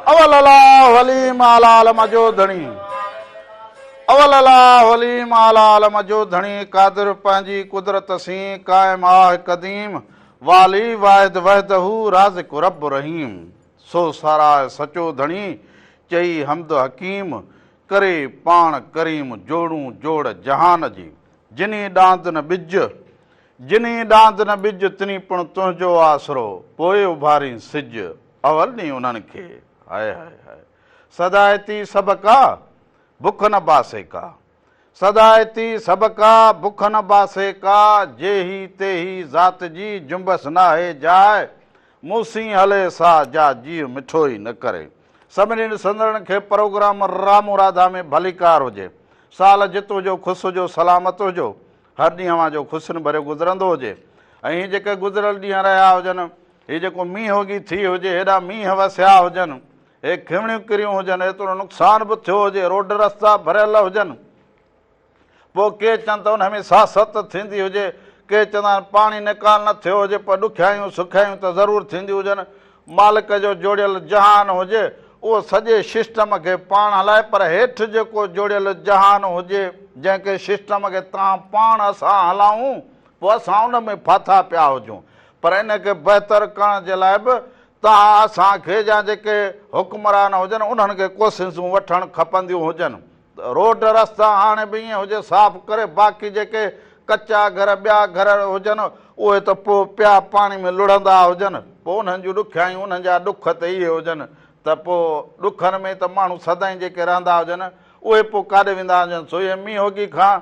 اول الله عليم اعلي عالم جو ڌڻي اول الله عليم اعلي عالم جو ڌڻي قادر پنهنجي قدرت سين قائم آه قديم والي واحد وحده رازق رب رحيم سو ساراهه سچو ڌڻي چئي حمد حڪيم ڪري پاڻ ڪريم جوڙون جوڙ جهان جي جني ڏاند نه ٻج جني ڏاند نه ٻج تني پڻ تنهنجو آسرو پوء اڀارين سج اول ڏين انهن کي هاء هاء هاء سدائتي سڀڪا بک نه باسي ڪا سدائتي سڀڪا بک نه باسي ڪا جيهي تيهي ذات جي جنبس ناهي جاء مون سين هلي سا جا جيء مٺو ئي نه ڪري. سڀني ڏسندڙن کي پروگرام رامو راڌا ۾ ڀليڪار هجي. سال جت هجو خوس هجو سلامت هجو. هر ڏينهن اوهان جو خوشين ڀريو گذرندو هجي ۽ هي جيڪي گذريل ڏينهن رهيا هجن هي جيڪو مينهوڳي ٿي هجي هيڏا مينهن وسيا هجن هي کنوڻيون ڪريون هجن ايترو نقصان به ٿيو هجي روڊ رستا ڀريل هجن پوء ڪي چون ته ان ۾ ساست ٿيندي هجي، ڪي چوندا آهن پاڻي نيڪال نه ٿيو هجي، پر ڏکيائيون سکيائيون ته ضرور ٿينديون هجن. مالڪ جو جوڙيل جهان هجي، اهو سڄي سسٽم کي پاڻ هلائي، پر هيٺ جيڪو جوڙيل جهان هجي، جنهن کي سسٽم کي تان پاڻ اسان هلائون، پوء اسان ان ۾ ڦاٿا پيا هجون. پر ان کي بهتر ڪرڻ جي لاء به توهان اسان کي يا جيڪي حڪمران هجن، انهن کي ڪوششون وٺڻ کپنديون هجن. روڊ رستا هاڻي به ائين هجي صاف ڪري باقي جيڪي ڪچا گهر ٻيا گهر هجن اهي ته پوء پيا پاڻي ۾ لڙهندا هجن پوء انهن جون ڏکيائيون انهن جا ڏک ته اهي هجن ته پوء ڏکن ۾ ته ماڻهو سدائين جيڪي رهندا هجن اهي پوء ڪاڏي ويندا هجن سو اهي مينهوڳي کان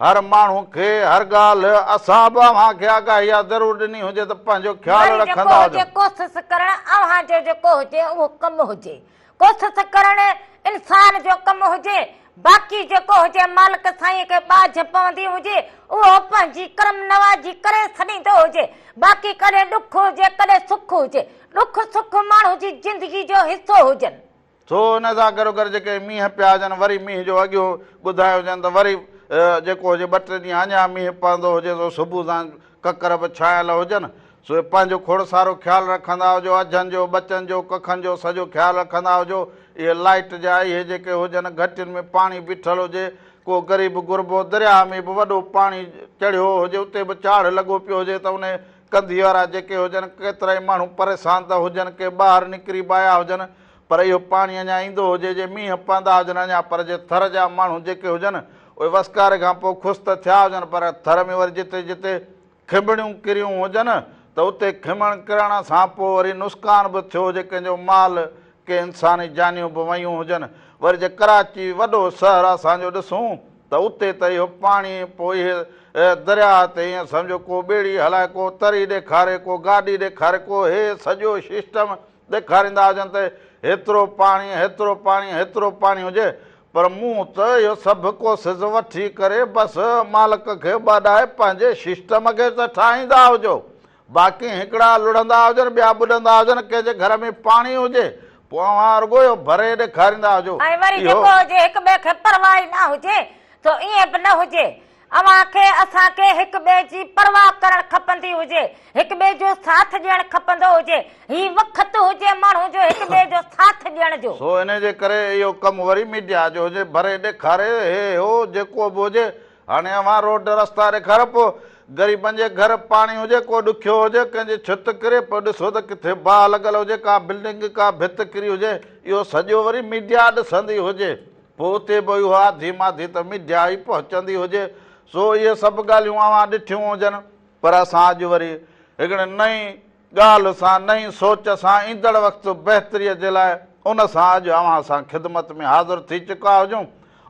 هر ماڻهو کي هر ڳالهه اسان به اوهان کي آگاهي اها ضرور ڏني هجي ته پنهنجو خيال وري جيڪو رکندا هجي هجو. ڪوشش ڪرڻ اوهان جو جيڪو هجي اهو ڪم هجي ڪوشش ڪرڻ انسان جو ڪم هجي، باقي جيڪو هجي مالڪ سائينء کي ٻاجهه پوندي هجي، اهو پنهنجي ڪرم نوازي ڪري ڇڏيندو هجي، باقي ڪڏهن ڏک هجي ڪڏهن سک هجي، ڏک سک ماڻهو جي زندگي جو حصو هجن. سو ان سان گڏوگڏ جيڪي مينهن پيا هجن وري مينهن جو اڳيون ٻڌايو هجن ته وري جيڪو هجي ٻه ٽي ڏينهن اڃا مينهن پوندو هجي سو صبح سان ڪڪر به ڇانيل هجن، سو پنهنجو کوڙ سارو خيال رکندا هجو، اجهن جو، ٻچن جو، ڪکن جو سڄو خيال رکندا هجو، اهي لائيٽ جا اهي جيڪي هجن، گهٽين ۾ پاڻي بيٺل هجي، ڪو غريب غربو درياهه ۾ به وڏو پاڻي چڙهيو هجي، اتي به چاڙهه لڳو پيو هجي ته انهي ڪنڌي وارا جيڪي هجن، ڪيترائي ماڻهو پريشان ته هجن، ڪي ٻاهر نڪري به آيا هجن، پر اهو پاڻي اڃا ايندو هجي، جي مينهن پوندا هجن اڃا، پر جي ٿر جا ماڻهو جيڪي هجن، اهي وسڪاري کان پوء خوش ته ٿيا هجن، پر ٿر ۾ وري جتي جتي کنڀڻيون ڪريون هجن ته اتي کنڀڻ ڪرڻ سان پوء وري نسقان به ٿيو هجي، ڪنهن جو مال، ڪي انساني جانيون به ويون هجن. وري جي ڪراچي وڏو شهر اسان جو ڏسون ته اتي ته اهو پاڻي پوء اهي درياهه تي ائين سمجهو ڪو ٻيڙي هلائي، ڪو تري ڏيکاري، ڪو گاڏي ڏيکاري، ڪو هي سڄو سسٽم ڏيکاريندا هجن ته هيترو پاڻي، هيترو پاڻي، هيترو پاڻي هجي، پر مون ته اهو سڀ ڪو سز وٺي ڪري بس مالڪ کي ٻاڏائي پنهنجي سسٽم کي ته ٺاهيندا هجو. باقي هڪڙا لڙهندا هجن، ٻيا ٻڏندا هجن، ڪنهن جي گهر ۾ پاڻي هجي، پوء اوهان رڳو اهو ڀري ڏيکاريندا هجو. ۽ وري اهو. جيڪو هجي هڪ ٻئي کي پرواهه ئي نه هجي، سو ائين به نه هجي. اوهان کي اسان کي هڪ ٻئي جي پرواهه ڪرڻ کپندي هجي، هڪ ٻئي جو ساٿ ڏيڻ کپندو هجي، هي وقت هجي ماڻهو جو هڪ ٻئي جو ساٿ ڏيڻ جو. سو انهي جي ڪري اهو ڪم وري ميڊيا جو هجي، ڀري ڏيکاري، هي هو جيڪو به هجي، هاڻي اوهان روڊ رستا ڏيکاريو پوء غريبن جي گهر پاڻي هجي، ڪو ڏکيو هجي، ڪنهن جي ڇت ڪري، پوء ڏسو ته ڪٿي باهه لڳل هجي، ڪا بلڊنگ ڪا ڀت ڪري هجي، اهو سڄو وري ميڊيا ڏسندي هجي. پوء اتي به اهو آڌي ماڌي ته ميڊيا ئي پهچندي هجي، سو اهي سڀ ڳالهيون اوهان ڏٺيون هجن، پر اسان اڄ وري هڪڙي نئين ڳالهه سان، نئين سوچ سان، ايندڙ وقت بهتريء جي لاء ان سان اڄ اوهان سان خدمت ۾ حاضر ٿي چڪا هجون.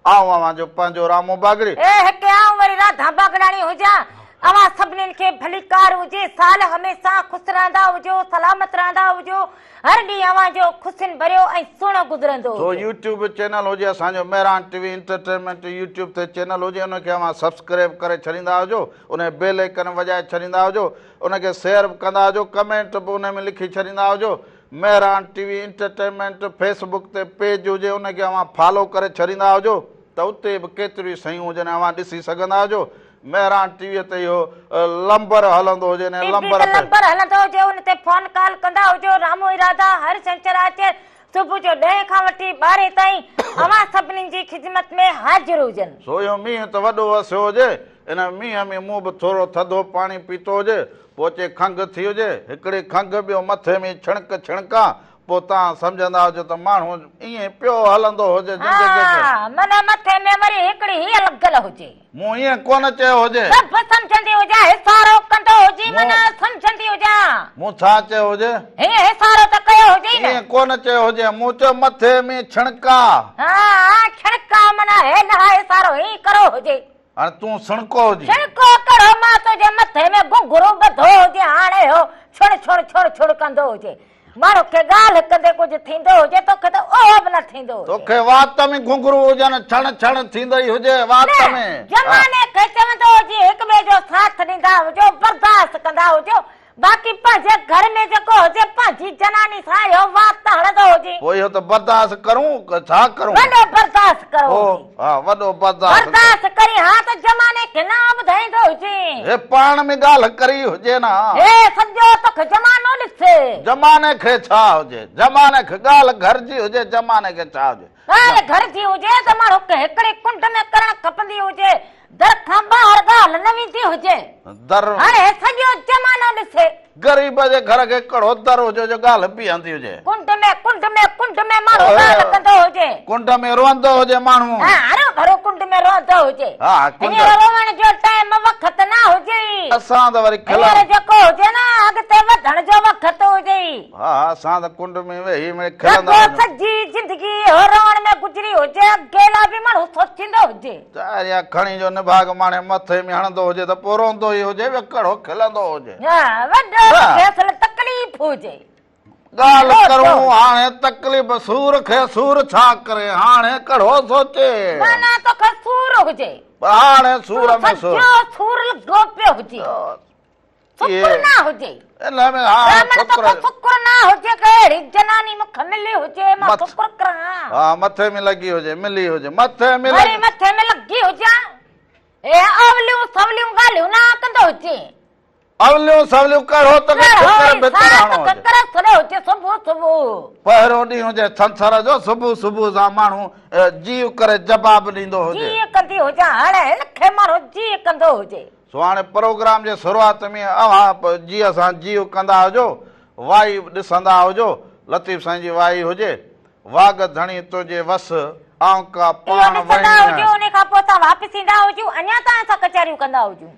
آئون اوهان جو پنهنجو رامو باگڙي. اي هڪ آئون وري راڌا باگڙاڻي هجان. اوهان سڀنين کي ڀليڪار هجي. سال هميشه خوش رهندا هجو، سلامت رهندا هجو. هر ڏينهن اوهان جو خوشين ڀريو ۽ سهڻو گذرندو سو هجي. يوٽيوب چينل هجي اسان جو Mehran T V entertainment YouTube تي چينل هجي ان کي اوهان سبسڪريب ڪري ڇڏيندا هجو ان جي بيل آئيڪن وڄائي ڇڏيندا هجو ان کي شيئر به ڪندا هجو ڪمينٽ به ان ۾ لکي ڇڏيندا هجو Mehran T V entertainment Facebook تي پيج هجي ان کي اوهان فالو ڪري ڇڏيندا هجو ته اتي به ڪيتريون شيون هجن اوهان ڏسي سگهندا هجو مهراڻ ٽي وي تي اهو لمبر هلندو هجي انهي ٽي وي لمبر تي تي. لمبر هلندو هجي ان تي فون ڪال ڪندا هجو رامو ارادا هر ڇنڇر آچر صبح جو ڏهين کان وٺي ٻارهين تائين اوهان سڀني جي خدمت ۾ حاضر هجن. سو اهو مينهن ته وڏو وسيو هجي، ان مينهن ۾ مون به ٿورو ٿڌو پاڻي پيتو هجي، پوء اچي کنگهه ٿي هجي، هڪڙي کنگهه ٻيو مٿي ۾ ڇڻڪ ڇڻڪان، پوء توهان سمجهندا هجو ته ماڻهو ائين پيو هلندو هجي زندگيء کي. ها، معنيٰ مٿي ۾ وري هڪڙي هيء لڳل هجي. مون ائين ڪونه چيو هجي. سڀ سمجهندي هجان، حصارو ڪندو هجين معنيٰ سمجهندي هجان. مون ڇا چيو هجي؟ هيئن حصارو ته ڪيو هجئي نه. ائين ڪونه چيو هجي، مون چيو مٿي ۾ ڇڻڪا. ها، ها، ڇڻڪا معنيٰ هي نه حصارو هيئن ڪرو هجي. هاڻي تون سڻڪو هجين. سڻڪو ڪهڙو مان تنهنجي مٿي ۾ گهنگهرو ٻڌو هجي هاڻي هو ڇڻ ڇڻ ڇڻ ڇڻ ڪندو هجي. ماڻهو کي ڳالهه ڪندي ڪجهه ٿيندو هجي توکي ته اهو به نه ٿيندو هجي. توکي وات ۾ گهنگهرو هجن ڇڻ ڇڻ ٿيندئي هجي وات نه ۾. زماني کي چوندو هجي هڪ ٻئي جو ساٿ ڏيندا هجو برداشت ڪندا هجو باقي پنهنجي گهر ۾ جيڪو هجي پنهنجي جناني سان اهو وات ته هڻندو هجي. پوء اهو ته برداشت ڪرون ڇا ڪرون. وڏو برداشت ڪرو هجي. ها وڏو برداشت. برداشت ڪرين ها ته زماني کي نه ٻڌائيندو هجين. هي پاڻ ۾ ڳالهه ڪري هجي نه. هي سڄو توکي زمانو ڏسي. زماني کي ڇا هجي. زماني کي ڳالهه گهر جي هجي زماني کي ڇا هجي. ڳالهه گهر جي هجي ته ماڻهو کي هڪڙي ڪنڊ ۾ ڪرڻ کپندي هجي. در کان ٻاهر ڳالهه نه ويندي هجي. در. هاڻي هي سڄو زمانو ڏسي. غريب جي گهر کي ڪهڙو در هجي جو ڳالهه بيهندي هجي. ڪنڊ ۾ ڪنڊ ۾ ڪنڊ ۾ ماڻهو ڳالهه ڪندو هجي. ڪنڊ ۾ روئندو هجي ماڻهو. ها هرو ڀرو ڪنڊ ۾ روئندو هجي. ها ڪنڊ. هينئر روئڻ جو ٽائيم وقت نه هجي. اسان ته وري کلڻ. هينئر جيڪو هجي نه اڳتي وڌڻ جو وقت هجي. ها ها اسان ته ڪنڊ ۾ ويهي مڙئي کلندا رڳو هجون. سڄي زندگي اهو روئڻ ۾ گذري هجي اڪيلا به ماڻهو سوچيندو هجي. چاريا کڻي جو نڀاڳ ماڻي مٿي ۾ هڻندو هجي ته پوء روئندو ئي هجي ٻيو ڪهڙو کلندو هجي. ها وڏو توکي اصل تڪليف هجي. ڳالهه ڪرون هاڻي تڪليف سور کي سور ڇا ڪري هاڻي ڪهڙو سوچي. معنيٰ توکي سور هجي. پر هاڻي سور ۾ سور. سڄو سور لڳو پيو هجي. شڪر نه هجي. ان ۾ ها برهمڻ توکي شڪر نه هجي ڪه اهڙي جناني مون کي ملي هجي مان شڪر ڪران. ها مٿي ۾ لڳي هجي ملي هجي مٿي ۾ وري مٿي ۾ لڳي هجان. اي اوليون سوليون ڳالهيون نه ڪندو هجي. اوليون سوليون ڪهڙو توکي ٺڪر ڀتر هڻو هجي. ڪڪر سڙيو هجي صبح صبح. پهريون ڏينهن هجي ڇنڇر جو صبح صبح سان ماڻهو جيء ڪري جواب ڏيندو هجي. جيء ڪندي هجان هاڻي هن کي ماڻهو جيء ڪندو هجي. سو هاڻي پروگرام جي شروعات ۾ اوهان جيء سان جيء ڪندا هجو، وائي ڏسندا هجو، لطيف سائين جي وائي هجي، واڳ ڌڻي تنهنجي وس، آئون ڪا اهو پاڻ ڏسندا وهيڻ. هجو، انهي کان پوء اسان واپس ايندا هجون، اڃا توهان سان ڪچهريون ڪندا هجون.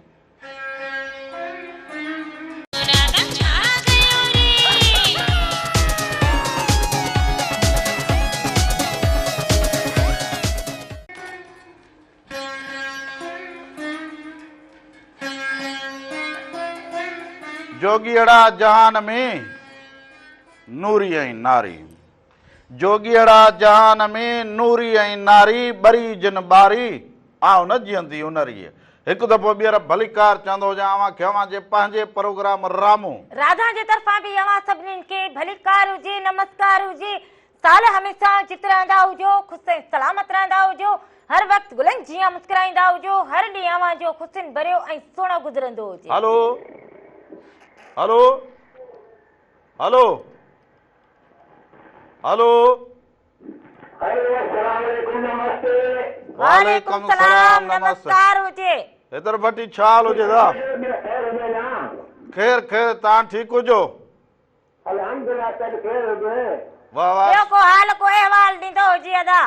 جوڳيئڙا جهان ۾ نوري ۽ ناري جوڳيئڙا جهان ۾ نوري ۽ ناري ٻري جن ٻاري آئون نه جيئندي ان ريء. هڪ دفعو ٻيهر ڀليڪار چوندو هجان اوهان کي اوهان جي پنهنجي پروگرام رامو. راڌا جي طرفان به اوهان سڀنين کي ڀليڪار هجي نمسڪار هجي سال هميشه جت رهندا هجو، خوش ۽ سلامت رهندا هجو، هر وقت گلن جيان مسڪرائيندا هجو، هر ڏينهن اوهان جو خوشين ڀريو ۽ سهڻو گذرندو هجي. هلو هلو هلو هلو. هلو السلام عليڪم نمستي. وعليڪم السلام نمسڪار هجي. حيدر ڀٽي ڇا حال هجي دا؟ خير خير تان ٺيڪ هجو. الحمدلله سڀ خير هجي. واه واه. ٻيو ڪو حال ڪو احوال ڏيندو هجي ادا.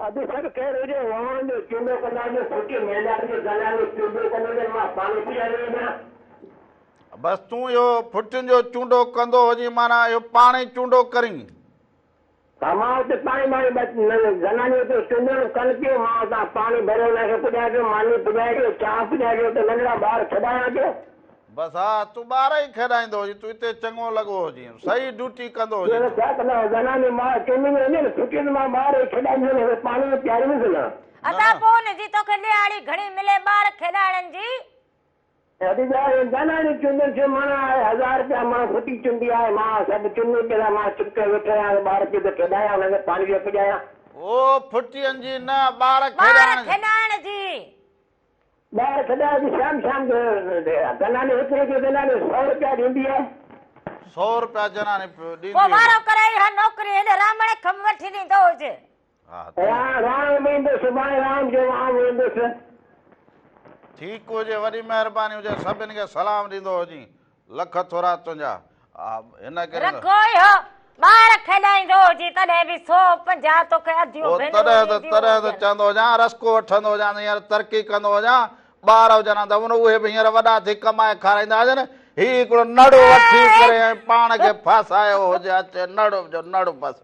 ادي سڀ خير هجي وهان جو چونڊو ڪندا هجو سٺي ميلان جو گلان جو چونڊو ڪندو هجن مان پاڻي پياري وڃان. بس تون اهو ڦٽين جو چونڊو ڪندو هجين معنيٰ اهو پاڻ ئي چونڊو ڪرين. ها مان اتي پاڻي ٻاڻي بس زنانيون اتي چونڊڻ ڪن پيون مان اتان پاڻي ڀري انهن کي پڄائي پيو ماني پڄائي پيو چانهه پڄائي پيو اتي ننڍڙا ٻار کيڏايان پيو. بس ها تون ٻار ئي کيڏائيندو هجين تون اتي چڱو لڳو هجين صحيح ڊيوٽي ڪندو هجين تون. ڇا ڪندا زنانيون ٻار چونڊينديون وڃن ڦٽيون ته مان ٻار ئي کيڏائيندس انهن کي پاڻي به پياريندس نه. ادا پوء ان جي توکي ڏهاڙي گهڻي ملي ٻار کيڏائڻ جي. ادي زنانيون چونڊن ٿيون معنيٰ آهي هزار رپيا مڻ ڦٽي چونڊي آهي مان سڀ چونڊي پيا مان چپ ڪري ويٺو آهيان ٻار پيو ته کيڏايان انهن کي پاڻي پيو پڄايان. او ڦٽين جي نه ٻار ٻار کيڏائڻ جي. ٻار کيڏائڻ جي شام شام جو زناني هڪ هڪ زناني سئو رپيا ڏيندي آهي. سو رپيا جناني ڏيندي پوء هجي. وارو ڪري اها نوڪري هن رامڻ کي به وٺي ڏيندو هجي. ها رام به ايندو سڀاڻي رام جو آئون به ايندس. ٺيڪ هجي وڏي مهرباني هجي سڀن کي سلام ڏيندو هجين لک ٿورا تنهنجا هن کي رڳو اهو ٻار کيڏائيندو هجي تڏهن به سو 50 توکي اڌيون پوء ڀينرون تڏهن ته ڏينديون تڏهن ته هجن. چوندو هجان رسڪو وٺندو هجان ته هينئر ترقي ڪندو هجان ٻار هجن ها ته اهي به هينئر وڏا ٿي ڪمائي کارائيندا هجن هي هڪڙو نڙ وٺي ڪري ۽ پاڻ کي ڦاسايو هجي اچي نڙ جو نڙ بس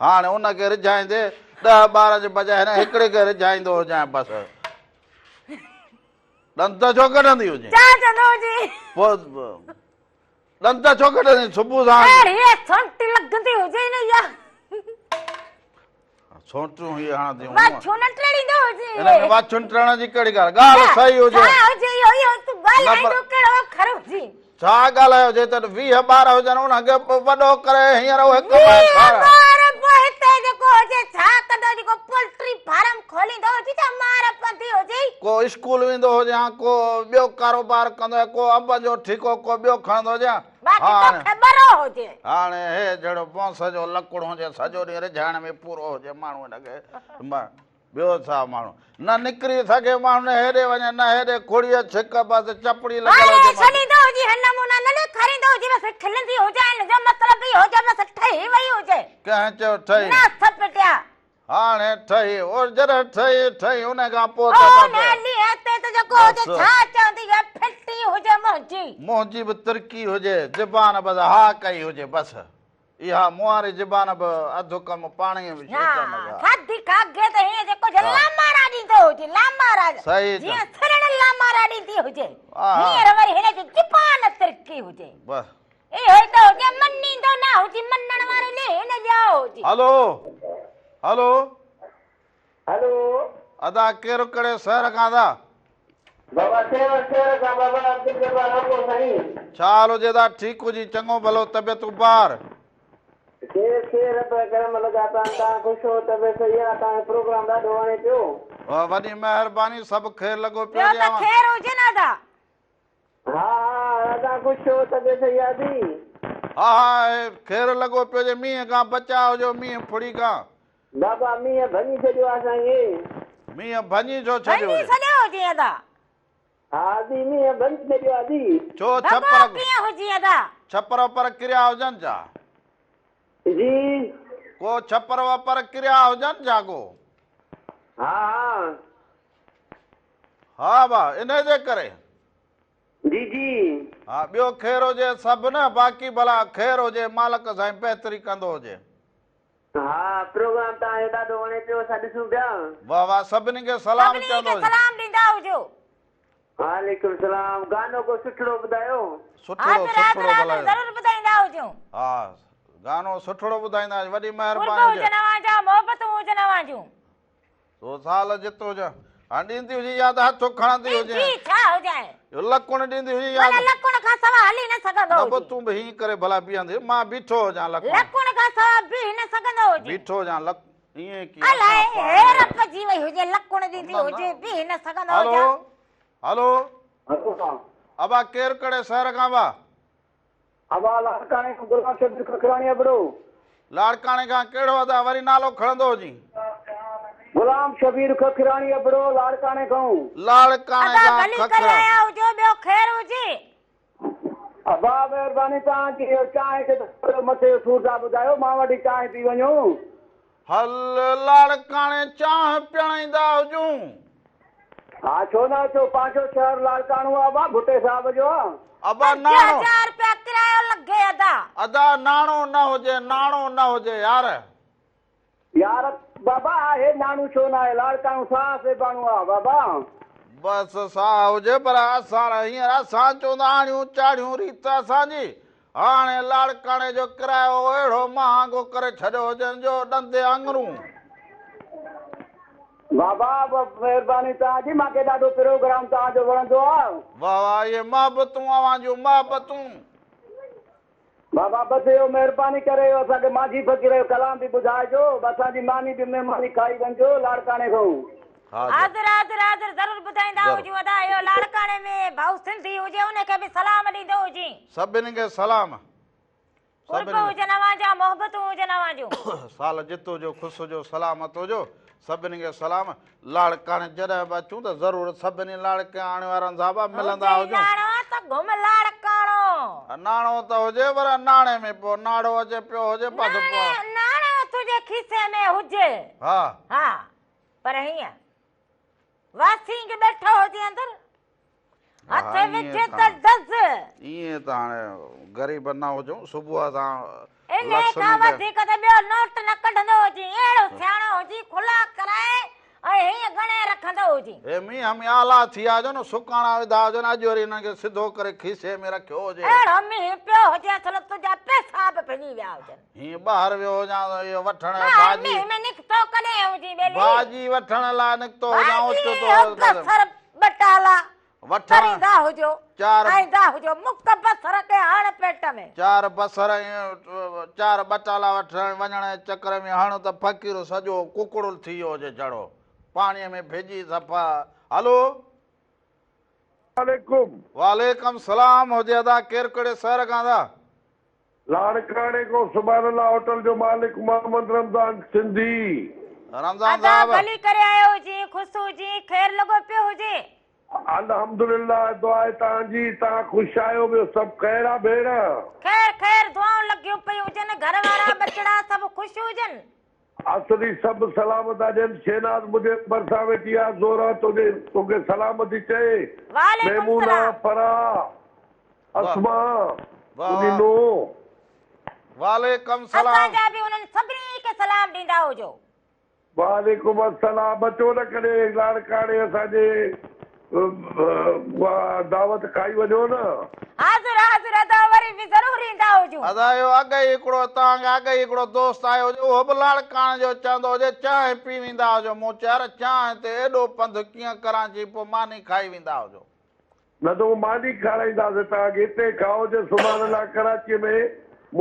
هاڻي ان کي رجهائيندي 10 ٻارن جي بجاء هن هڪڙي کي رجهائيندو هجانء بس ڏند ڇو ڪڍندي هجين؟ ڇا چوندو هجي؟ پوء ڏند ڇو ڪڍندي صبح سان؟ اهڙي سونٽي لڳندي هجي نه اها. سونٽيون هي هڻنديون. واڇون نه ٽڙيندو هجي. هن ۾ واڇون ٽڙڻ جي ڪهڙي ڳالهه؟ ڳالهه صحيح هجي. ڇا هجي اهو اهو تون ڳالهائيندو ڪهڙو اکر هجي؟ ڇا ڳالهايو هجي ته 20 ٻار هجن انهن کي وڏو ڪري هينئر اهي ڪمائي 20 کارائي. ٻار پوء هتي جيڪو هجي ڇا ڪندو جيڪو پولٽري فارم کوليندو هجي ته مار پوندي هجي. ڪو اسڪول ويندو هجي ها ڪو ٻيو ڪاروبار ڪندو هجي ڪو انبن جو ٺيڪو ڪو ٻيو کڻندو هجي ها. باقي توکي ٻرو هجي. هاڻي هي جهڙو بونس جو لڪڙ هجي سڄو ڏينهن رجهائڻ ۾ پورو هجي ماڻهو هن کي ٻيو ڇا ماڻهو نه نڪري سگهي ماڻهو نه هيڏي وڃي نه هيڏي کڙيء ڇڪ بس چپڙي لڳل هاڻي هجي. ڇڏيندو هجي هن نمونا نه ڏيکاريندو هجي بس کلندي هجي هن جو مطلب اهو هجي بس ٺهي وئي هجي. ڪنهن چيو ٺهي؟ نه ٿپٽيا. هاڻي ٺهي اور جڏهن ٺهي ٺهي ان کان پوء ته او بس. نه ڏينهن تي ته جيڪو هجي بس. ڇا چوندي اها ڦٽي هجي منهنجي. منهنجي به ترڪي هجي زبان بس ها ڪئي هجي بس. اها مون واري زبان به اڌ ڪم پاڻ ئي ها کاڌي کاڳي ته هيئن جيڪو جي لامارا ڏيندو هجي لامارا جيئن سرڻ لامارا ڏيندي هجي هينئر وري هن جي زبان ترڪي هجي بس اهو ئي ته هجي منيندو نه هجي منڻ وارو ڏينهن نه ڄائو هجي. هلو هلو. هلو. ادا ڪير ڪهڙي شهر کان ادا. بابا سيوهڻ شهر کان بابا عبدالجبار هوڪو سائين. ڇا حال هجي ادا ٺيڪ هجي چڱو ڀلو طبيعت اڀار. خير خير رب جا ڪرم لڳا پيا آهن توهان خوش هو طبيعت صحيح آ توهان جو پروگرام ڏاڍو وڻي پيو. واه وڏي مهرباني سڀ خير لڳو پيو ٻيو هجي ته اوهان. خير هجي نه ادا. ها ها ادا خوش هو طبيعت صحيح آ the. ها ها خير لڳو پيو هجي مينهن کان بچاء هجيو مينهن ڦڙي کان. بابا مينهن ڀڃي ڇڏيو آ اسان کي. مينهن ڀڃي ڇو ڇڏيو ڀڃي هجي. ڇڏيو هجي ادا. ها ادي مينهن ڀڃي ڇڏيو آ ادي. ڇو ڀڳو ڇپر ڪيئن هجي ادا. ڇپر وپر ڪريا هجن ڇا. جي. ڪو ڇپر وپر ڪريا هجن ڇا ڪو. ها ها. ها ڀا انهي جي ڪري. جي جي. ها ٻيو خير هجي سڀ نه باقي ڀلا خير هجي مالڪ سائين بهتري ڪندو هجي. ها پروگرام توهان جو ڏاڍو وڻي پيو اسان ڏسون پيا. واه واه سڀني کي سلام سڀني چوندو کي هجي. سلام ڏيندا هجو. وعليڪم سلام گانو ڪو سٺڙو ٻڌايو. سٺڙو حاضر حاضر سٺڙو حاضر ڀلا. ضرور ٻڌائيندا هجون. ها گانو سٺڙو ٻڌائيندا هجو وڏي قرب مهرباني هجي. هجن اوهان جا محبتون هجن اوهان جون. سو سال جتو هجان. هاڻ ڏيندي هجي يا ته هٿ کڻندي هجي. ڏيندي ڇا هجانء. اهو لڪڻ ڏيندي هجي يا معنيٰ لڪڻ کان سوا هلي نه سگهندو نه پوء هجي. تون به هيئن ڪري ڀلا بيهندي. مان بيٺو هجان لڪڻ. لڪڻ کان سوا بيهه نه سگهندو هجي. بيٺو هجان لڪ ائين ڪيئن الائي اسان پاڻ هير ۾. پئجي وئي هجي لڪڻ ڏيندي نه نه. هجي بيهه نه سگهندو هلو هجان. هلو. ابا ڪير ڪهڙي شهر کان ابا. ابا لاڙڪاڻي کان غلام شبير ککراڻي ابڙو. لاڙڪاڻي کان ڪهڙو ادا وري نالو کڻندو هجين. غلام شبير ککراڻي ابڙو لاڙڪاڻي کان. لاڙڪاڻي ادا کان ڀلي ڪري ککرا. آيا هجو ٻيو خير هجي. ابا مهرباني توهان جي اهو چانهه کي ته مٿي جو سور ٿا ٻڌايو مان وٺي چانهه پي وڃو. هل لاڙڪاڻي چانهه پيئڻ ايندا هجون. ها ڇو نه اچو پنهنجو شهر لاڙڪاڻو آ ابا ڀٽي صاحب جو آ. ابا ناڻو. 5000 رپيا ڪرايو لڳي ادا. ادا ناڻو نه هجي ناڻو نه هجي يار. يار بابا آهي ناڻو ڇو نه آهي لاڙڪاڻو ساهه سيباڻو آ بابا. بس ساهه هجي پر اسان هينئر اسان چوندا آڻيون چاڙهيون ريت اسان جي هاڻي لاڙڪاڻي جو ڪرايو اهڙو مهانگو ڪري ڇڏيو هجن جو ڏندي آڱرون. بابا مهرباني توهان جي مان کي ڏاڍو پروگرام توهان جو وڻندو آ. واه واه اهي محبتون اوهان جون محبتون. بابا بس اهو مهرباني ڪري اهو اسان کي مانجهي فقير جو ڪلام به ٻڌائجو اسان جي ماني به مهماني کائي وڃجو لاڙڪاڻي کان. حاضر حاضر حاضر ضرور ٻڌائيندا هجون ادا اهو لاڙڪاڻي ۾ ڀائو سنڌي هجي ان کي به سلام ڏيندو هجين. سڀني کي سلام. قرب هجن اوهان جا محبتون هجن اوهان جون. سال جت هجو خوش هجو سلامت هجو سڀني کي سلام لاڙڪاڻي جڏهن به اچون ته ضرور سڀني لاڙڪاڻي وارن سان به ملندا هجي هجون. ناڻو ته گهم لاڙڪاڻو. ناڻو ته هجي پر ناڻي ۾ پوء ناڙو اچي پيو هجي بس پوء. ناڻي ناڻو تنهنجي کيسي ۾ هجي. ها. ها پر هيئن واسينگ ٻيٺو هجي اندر. هٿ وجهه ته دز. ائين ته هاڻي غريب نه هجون صبح سان انهيء کان وڌيڪ ته ٻيو نوٽ نه ڪڍندو هجين. اهڙو سياڻو هجين کلا ڪرائي ۽ هيئن ڳڻي رکندو هجين. هي مينهن ۾ آلا ٿي ويا هجن، سڪاڻا وڌا هجن، اڄ وري انهن کي سڌو ڪري کيسي ۾ رکيو هجي. اهڙو مينهن پيو هجي اصل تنهنجا پئسا به ڀڄي ويا هجن. هيئن ٻاهر ويو هجان ته اهو وٺڻ ٻاهر ڀاڄي. مينهن ۾ نڪتو ڪڏهن هجين ٻيلي. ڀاڄي وٺڻ لاء نڪتو هجان ڀاڄي اوچتو ۽ بصر ٻٽالا وٺڻ تريندا هجو چار کائيندا هجو مڪ بصر کي هڻ پيٽ ۾. چار بصر ۽ چار ٻٽالا وٺڻ وڃڻ جي چڪر ۾ هڻ ته فقير سڄو ڪڪڙل ٿي ويو هجي جھڙو پاڻيء ۾ ڀڄي صفا هلو. عليڪم. وعليڪم سلام هجي ادا ڪير ڪهڙي شهر کان ادا. لاڙڪاڻي کان سبحان الله هوٽل جو مالڪ محمد رمضان سنڌي. رمضان ادا صاحب. ڀلي ڪري آيو هجين خوش هجين خير لڳو پيو هجي. الحمدلله دعا آهي توهان جي توهان خوش آهيو ٻيو سڀ خير آ ڀيڻ. خير خير دعائون لڳيون پيون هجن گهر وارا ٻچڙا سڀ خوش هجن. اصلي سڀ سلامت هجن شهناز منهنجي ڀرسان ويٺي آ زهره توکي توکي سلام ٿي چئي وعليڪم ميمونه سلام. فرح اسما واه منهنجي واه نونهن. وعليڪم سلام. اسان جا به انهن سڀني کي سلام ڏيندا هجو. وعليڪم السلام اچو نه ڪڏهن لاڙڪاڻي اسان جي دعوت کائي وڃو نه. حاضر حاضر ادا وري به ضرور ايندا هجون. ادا اهو اڳ ئي هڪڙو توهان کي اڳ ئي هڪڙو دوست آيو هجي اهو به لاڙڪاڻي جو چوندو هجي چانهه پي ويندا هجو مون چيو يار چانهه تي ايڏو پنڌ ڪيئن ڪران چي پوء ماني کائي ويندا هجو. نه ته ماني کارائينداسين توهان کي هتي کائو جي سبحان الله ڪراچيء ۾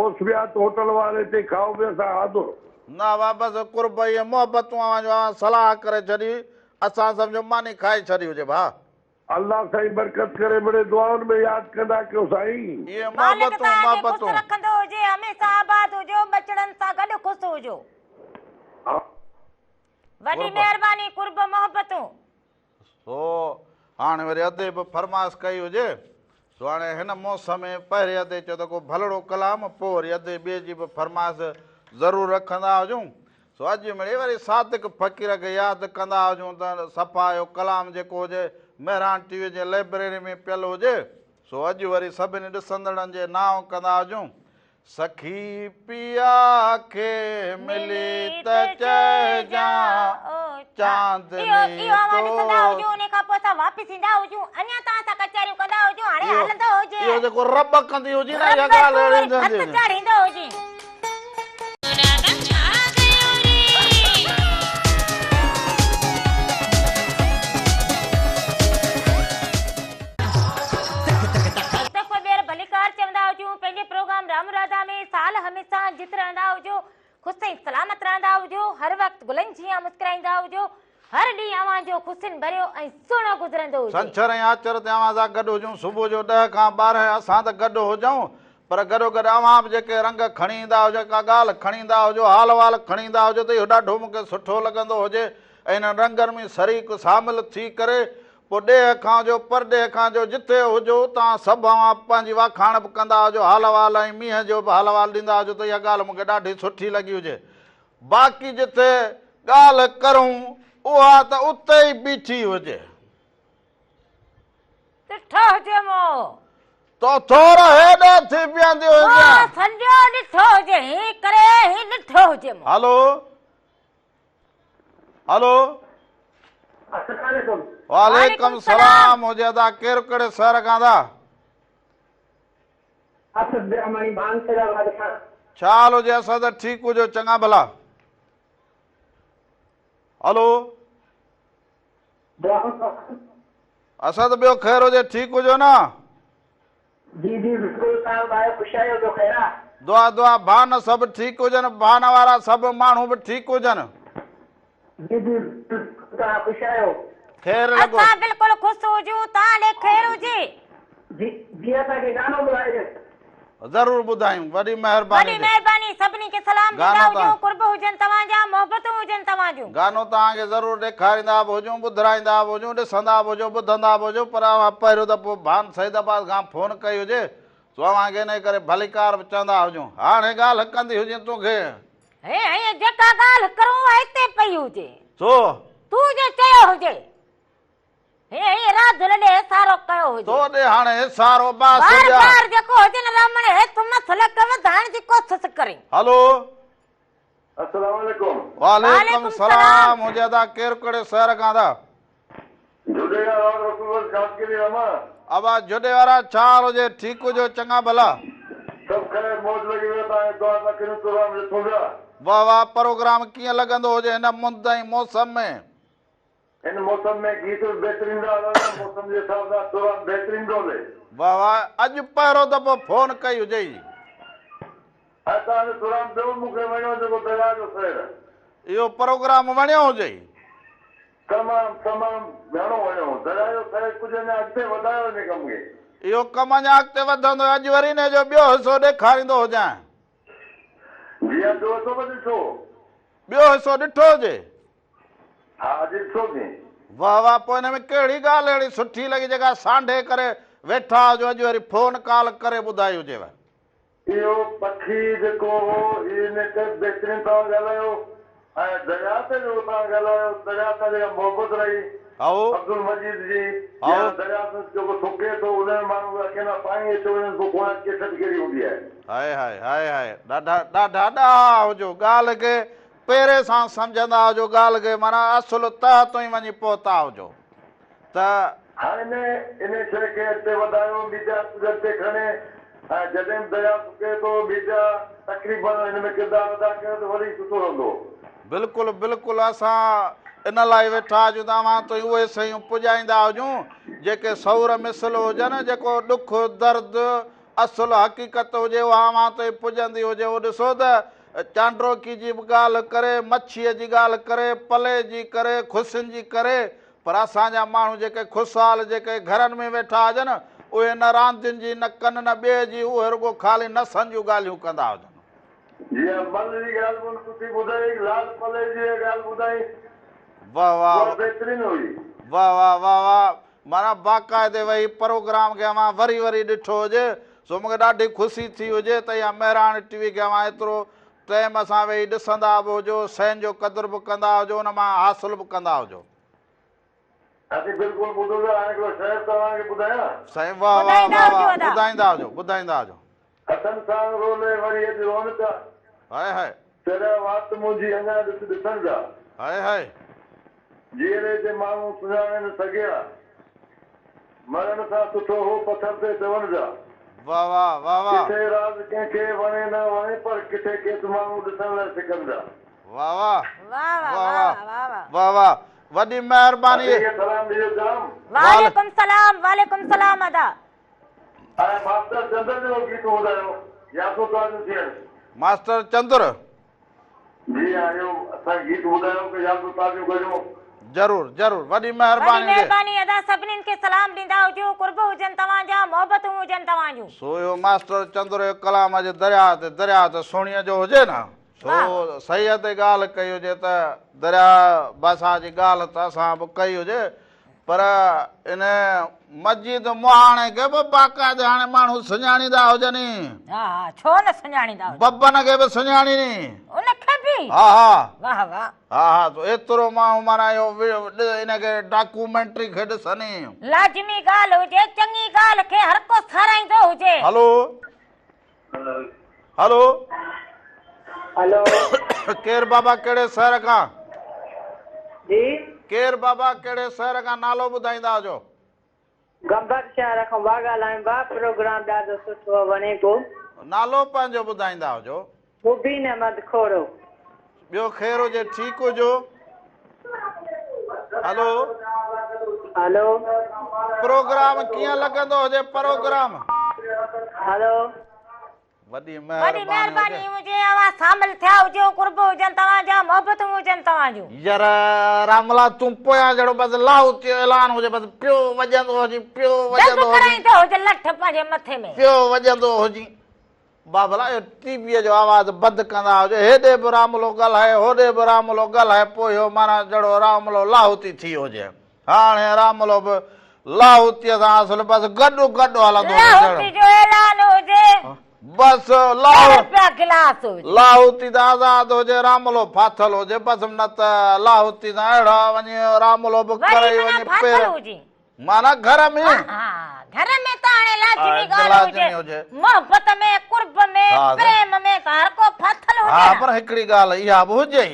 موسميات هوٽل واري تي کائو به اسان حاضر. نه وا بس قرب ۽ محبتون اوهان جو اوهان صلاح ڪري ڇڏي اسان سمجهو ماني کائي ڇڏي هجي ڀاء. الله سائين برڪت ڪري مڙئي دعائن ۾ ياد ڪندا ڪيو سائين. اهي مالڪ محبتون توهان کي خوش محبتون. رکندو هجي هميشه آباد هجو ٻچڙن سان گڏ خوش هجو. وڏي قرب. مهرباني قرب محبتون. سو هاڻي وري ادي به فرمائش ڪئي هجي، سو هاڻي هن موسم ۾ پهرين ادي چيو ته ڪو ڀلڙو ڪلام، پوء وري ادي ٻئي جي به فرمائش ضرور رکندا هجون. سو اڄ مڙئي وري صادق فقير کي ياد ڪندا هجون ته صفا اهو ڪلام جيڪو هجي مهراڻ ٽي وي جي لئبريري ۾ پيل هجي، سو اڄ وري سڀني ڏسندڙن جي نانء ڪندا هجون. سخي پيا کي ملي ته چئجان چاندني اهو اوهان ڏسندا تو. هجو انهي کان پوء اسان واپس ايندا هجون اڃا توهان سان ڪچهريون ڪندا هجون هاڻي هلندو هجي. اهو جيڪو رب ڪندي هجي نه اها رب ڳالهه تون اهڙي وري ٿيندي ڀت هجي. چاڙهيندو هجين. هڪ دفعو ٻيهر ڀليڪار چوندا هجون پنهنجي پروگرام رام راڌا ۾ سال هميشه جت رهندا هجو خوش ۽ سلامت رهندا هجو هر وقت گلن جيان مسڪرائيندا هجو هر ڏينهن اوهان جو خوشين ڀريو ۽ سهڻو گذرندو هجي. ڇنڇر ۽ آچر تي اوهان سان گڏ هجون صبح جو ڏهه کان 12 اسان ته گڏ هجون پر گڏوگڏ اوهان به جيڪي رنگ کڻي ايندا هجو ڪا ڳالهه کڻي ايندا هجو حال احوال کڻي ايندا هجو ته اهو ڏاڍو مون کي سٺو لڳندو هجي ۽ انهن رنگن ۾ شريڪ شامل ٿي ڪري پوء ڏيهه کان جو پرڏيهه کان جو جتي هجو اتان سڀ اوهان پنهنجي واکاڻ به ڪندا هجو، حال احوال ۽ مينهن جو به حال احوال ڏيندا هجو ته اها ڳالهه مون کي ڏاڍي سٺي لڳي هجي. باقي جتي ڳالهه ڪرون اها ته اتي ئي بيٺي هجي. ڏٺو هجي مون. تو ٿور هيڏي ٿي بيهندي مون هجين. سڄو ڏٺو هجي هين ڪري هين ڏٺو هجي مون. هلو. هلو. السلام عليڪم. وعليڪم سلام هجي ادا ڪير ڪهڙي شهر کان ادا. آصف برهماڻي ڀان سيد آباد کان. ڇا حال هجي اسد ٺيڪ هجو چڱا ڀلا. هلو. اسد ٻيو خير هجي ٺيڪ هجو نه. جي جي بلڪل توهان ٻڌايو خوش آهيو ٻيو خير آ. دعا دعا ڀان سڀ ٺيڪ هجن ڀان وارا سڀ ماڻهو به ٺيڪ هجن. جي جي بلڪل توهان خوش آهيو. خير لڳو. اسان بلڪل خوش هجون توهان ڏي خير هجي. جي جي اسان کي گانو ٻڌائجو. ضرور ٻڌايون وڏي مهرباني وڏي مهرباني سڀني کي سلام ڏيندا هجو قرب هجن توهان جا محبتون هجن توهان جون. گانو توهان کي ضرور ڏيکاريندا به هجون ٻڌرائيندا به هجون ڏسندا به هجو ٻڌندا به هجو پر اوهان پهريون دفعو ڀان سيد آباد کان فون ڪئي هجي سو اوهان کي انهي ڪري ڀليڪار به چوندا هجون هاڻي ڳالهه ڪندي هجين توکي. هي هيئن جيڪا ڳالهه ڪرون اها هتي پئي هجي. ڇو؟ تون جو چيو هجي. هي هي راڌل ڏي سارو ڪيو هجي. تو ڏي هاڻي سارو باس بار ڏيان. بار جيڪو هجي نه رامڻ هيٺ مسلڪ وڌائڻ جي ڪوشش ڪرين. هلو. السلام عليڪم. وعليڪم السلام منهنجي ادا ڪير ڪهڙي شهر کان ادا. جهڏي کان راول رسول بخش خاصخيلي رحمان. ابا جهڏي وارا ڇا حال هجي ٺيڪ هجو چڱا ڀلا. سڀ خير موج لڳي ويو توهان کي دعا ٿا ڪريون پروگرام ڏسون پيا. واه واه پروگرام ڪيئن لڳندو هجي هن مند ۽ موسم ۾. هن موسم ۾ گيت به بهترين ٿا هلن موسم جي حساب سان پروگرام بهترين ٿو هلي. واه واه اڄ پهريون دفعو فون ڪئي هجئي. ۽ توهان جو پروگرام ٻيو مون کي وڻيو جيڪو درياء جو سير. اهو پروگرام وڻيو هجئي. تمام تمام گهڻو وڻيو درياء جو سير ڪجهه اڃا اڳتي وڌايو ان ڪم کي. اهو ڪم اڃا اڳتي وڌندو اڄ وري انهي جو ٻيو حصو ڏيکاريندو هجانء. جي ها ٻيو حصو به ڏٺو. ٻيو حصو ڏٺو هجي. ها اڄ ڏٺوسين. واه واه پوء ان ۾ ڪهڙي ڳالهه اهڙي سٺي لڳي جيڪا سانڍي ڪري ويٺا هجو اڄ وري فون ڪال ڪري ٻڌائي هجيو. اهو پکي جيڪو هو ان تي بهترين توهان ڳالهايو ۽ درياء تي جيڪو توهان ڳالهايو درياء سان جيڪا محبت رهي هائو. عبدالمجيد جي هائو. يا درياء سان جيڪو سڪي ٿو ان ۾ ماڻهو کي اکين مان پاڻي اچيو وڃن پوء ڪونه ڪيفيت ڪهڙي هوندي آهي. هائي هائي هائي هائي ڏاڍا ڏاڍا ڏاها هجو ڳالهه کي پيري سان سمجهندا هجو ڳالهه کي معنيٰ اصل تهه تائين وڃي پهتا هجو ته. هاڻي انهي شيء کي اڳتي وڌايو، ميڊيا ڪجهه اڳتي کڻي ۽ جڏهن به درياء سڪي ٿو ميڊيا تقريبن هن ۾ ڪردار ادا ڪري ته وڌيڪ سٺو رهندو. بلڪل بلڪل اسان ان لاء ويٺا هجون ته اوهان تائين اهي شيون پڄائيندا هجون جيڪي سئور مثل هجن جيڪو ڏک درد اصل حقيقت هجي اها اوهان تائين پڄندي هجي اهو ڏسو ته چانڊروڪي جي به ڳالهه ڪري، مڇيء جي ڳالهه ڪري، پلي جي ڪري، خوشين جي ڪري، پر اسان جا ماڻهو جيڪي خوشحال جيڪي گهرن ۾ ويٺا هجن، اهي نه راندين جي، نه ڪن نه ٻئي جي، اهي رڳو خالي نشن جون ڳالهيون ڪندا هجن. جي ها مل جي ڳالهه به هن سٺي ٻڌائي، لال پلي جي اها ڳالهه ٻڌائي، واه واه اها بهترين هئي. واه واه واه واه معنيٰ باقاعدي ويهي پروگرام کي اوهان وري وري ڏٺو هجي سو مونکي ڏاڍي خوشي ٿي هجي ته اها مهراڻ ٽي وي کي اوهان ايترو ٽيم سان ويهي ڏسندا به هجو شين جو قدر به ڪندا هجو ان مان حاصل به ڪندا هجو. اسين بلڪل ٻڌو ٿا هاڻي هڪڙو شعر توهان کي ٻڌايان. سائين واه واه ٻڌائيندا واه هجو واه ادا. ٻڌائيندا هجو ٻڌائيندا هجو. هٿن ساڻ رولي وري اڄ رون پيا. هائي هائي. چريا وات منهنجي اڃا ڏس ڏسڻ جا. هائي هائي. جيئري جي ماڻهو سڃاڻي نه سگهيا. مرڻ سان سٺو هو پٿر تي چون جا. واه واه واه واه. ڪٿي راز ڪنهن کي وڻي نه وڻي پر ڪٿي ڪيس ماڻهو ڏسڻ لاء سڪن جا. واه واه واه واه واه واه واه واه. واه واه وڏي مهرباني. اسين کي سلام ڏجو جام. وعليڪم سلام وعليڪم سلام ادا. ۽ ماستر چندر جو گيت ٻڌايو يادون تازيون ٿين. ماستر چندر. جي ها اهو اسان کي گيت ٻڌايو ڪي يادون تازيون ڪريون. ضرور ضرور وڏي وڏي مهرباني هجي. مهرباني ادا سڀنين کي سلام ڏيندا هجو قرب هجن توهان جا محبتون هجن توهان جون. سو اهو ماستر چندر جو ڪلام اڄ درياء تي درياء ته سهڻيء جو هجي نه سو صحيح تي ڳالهه ڪئي هجي ته درياء بادشاهه جي ڳالهه ته اسان به ڪئي هجي پر ان مجيد مهاڻي کي به باقاعدي هاڻي ماڻهو سڃاڻيندا هجن ئي. ها ها ڇو نه سڃاڻيندا هجن. ببن کي به سڃاڻين ئي. ان کي به. ها ها. واه واه. ها ها تو ايترو ماڻهو معنيٰ اهو ان کي ڊاڪومينٽري کي ڏسن ئي. لازمي ڳالهه هجي چڱي ڳالهه کي هر ڪو ساراهيندو هجي. هلو هلو. هلو. ڪير بابا ڪهڙي شهر کان. جي. ڪير بابا ڪهڙي شهر کان نالو ٻڌائيندا هجو. گمبٽ شهر کان ڀا ڳالهايون ڀا پروگرام ڏاڍو سٺو آ وڻي پيو. نالو پنهنجو ٻڌائيندا هجو. مبين احمد کوڙو. ٻيو خير هجي ٺيڪ هجو. هلو. هلو. پروگرام ڪيئن لڳندو هجي پروگرام. هلو. وڏي وڏي مهرباني مهرباني هجي. هجي اوهان شامل ٿيا هجو قرب هجن توهان جا محبتون هجن توهان جون. يار راملا تون پويان جهڙو بس لاهوت جو اعلان هجي بس پيو وڄندو هجين پيو جلد وڄندو هجين. ڪرائيندو هج لٺ پنهنجي مٿي ۾. پيو وڄندو هجين. بابلا اهو ٽي ويء جو آواز بند ڪندا هجو، هيڏي به راملو ڳالهائي، هوڏي به راملو ڳالهائي، پوء اهو معنيٰ جهڙو راملو لاهوتي ٿي هجي. هاڻي راملو به لاهوتيء سان اصل بس گڏ گڏ هلندو هجي. لاهوتي جو اعلان هجي. بس ڏهه رپيا گلاس هجي. لاهوتي ته آزاد هجي، راملو ڦاٿل هجي، بس نه ته لاهوتي سان اهڙا وڃي راملو به وري ڪري معنيٰ وڃي ڦاٿل پير. هجي. معنيٰ گهر ۾. ها گهر ۾ ته هاڻي لازمي ڳالهه هجي. محبت ۾ قرب ۾ پريم ۾ ته هر ڪو ڦاٿل هجي نه. ها پر هڪڙي ڳالهه اها به هجي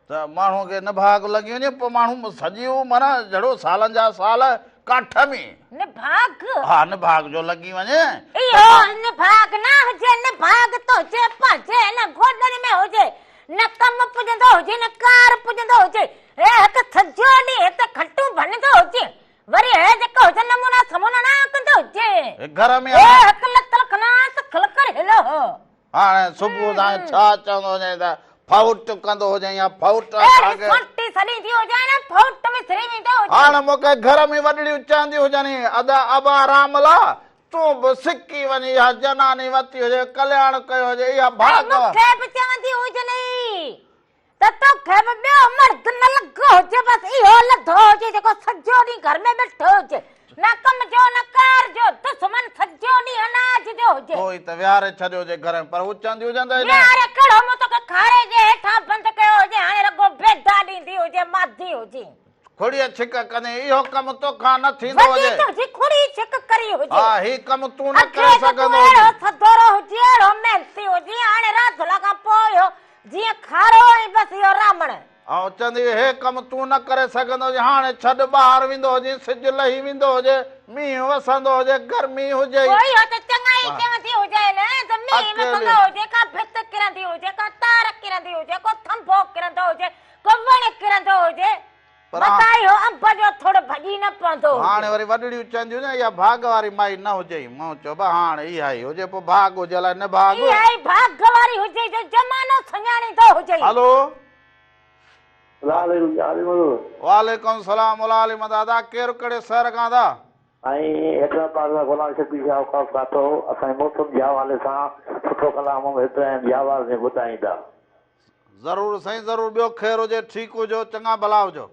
ته ماڻهوء کي نڀاڳ لڳي وڃي پوء ماڻهو سڄي عمر جھڙو سالن جا سال ڪاٺ ۾. نڀاڳ. ها نڀاڳ جو لڳي وڃي. اهو نڀاڳ نه هجي نڀاڳ تنهنجي پنهنجي هن گوڏن ۾ هجي نه ڪم پڄندو هجي نه ڪار پڄندو هجي. هي هڪ سڄو ڏينهن هت کٽون ڀڃندو هجي وري هي جيڪو هجي نمونا سمونا نه ڪندو هجي. هي گهر ۾ هي هڪ لتل کلان ته کل ڪري هلو هو. هاڻي صبح سان ڇا چوندو هجين ته ڦوٽ ڪندو هجين يا ڦوٽ اسان کي. اهڙي سونٽي سڏيندي هجين نه ڦوٽ وسري ويندو هجي. هاڻي مون کي گهر ۾ وڏڙيون چونديون هجن ادا ابا راملا تون به سڪي وڃ اها جناني وتي هجي ڪلياڻ ڪيو هجي اها ڀاڳ. ۽ مون کي به چوندي هجنئي ته توکي به ٻيو مرد نه لڳو هجي بس اهو لڌو هجي جيڪو سڄو ڏينهن گهر ۾ ويٺو هجي نه ڪم جو نه ڪار جو دشمن سڄو ڏينهن اناج جو هجي. تو ئي ته ويهاري ڇڏيو هجي گهر ۾ پر هو چونديون هجن ته هن. ويهاري ڪهڙو مون توکي کاري جي هيٺان بند ڪيو هجي هاڻي رڳو بيدا ڏيندي هجي مادي هجي. کڙيء ڇڪ ڪندي اهو ڪم توکان نه ٿيندو وڏي هجي. تنهنجي کڙي ڇڪ ڪري هجي. ها هي ڪم تون نه اڳي ڪري ته تون سگهندو هجين. اهڙو سدورو هجين اهڙو محنتي هجين هاڻي راڌلا کان پوء اهو جيئن کارو ۽ بس اهو رامڻ. آئون چوندي هئي هي ڪم تون نه ڪري سگهندو هجين هاڻي ڇڏ ٻاهر ويندو هجين سج لهي ويندو هجي مينهن وسندو هجي گرمي هجي. پوء اهو ته چڱائي چوندي هجين نه ته مينهن وسندو هجي ڪا ڀت ڪرندي هجي ڪا تار ڪرندي هجي ڪو ٿنڀو ڪرندو هجي ڪو وڻ ڪرندو هجي متان اهو انب جو ٿڙ ڀڄي نه پوندو هجي. هاڻي وري وڏڙيون چونديون نه اها ڀاڳ واري مائي نه هجئي. مون چيو به هاڻ اها ئي هجي پوء ڀاڳ هجي الائي نڀاڳ. اها ئي ڀاڳ واري هجي جو زمانو سڃاڻيندو هجئي. هلو. سلام عليڪم جي عالم حضور. وعليڪم السلام مولا علي مدد ادا ڪير ڪهڙي شهر کان ادا. ۽ حيدرآباد کان غلام شبير شاهه اوقاف کاتو اسان جي موسم جي حوالي سان سٺو ڪلام محمد ابراهيم جي آواز ۾ ٻڌائيندا. ضرور سائين ضرور ٻيو خير هجي ٺيڪ هجو چڱا ڀلا هجو.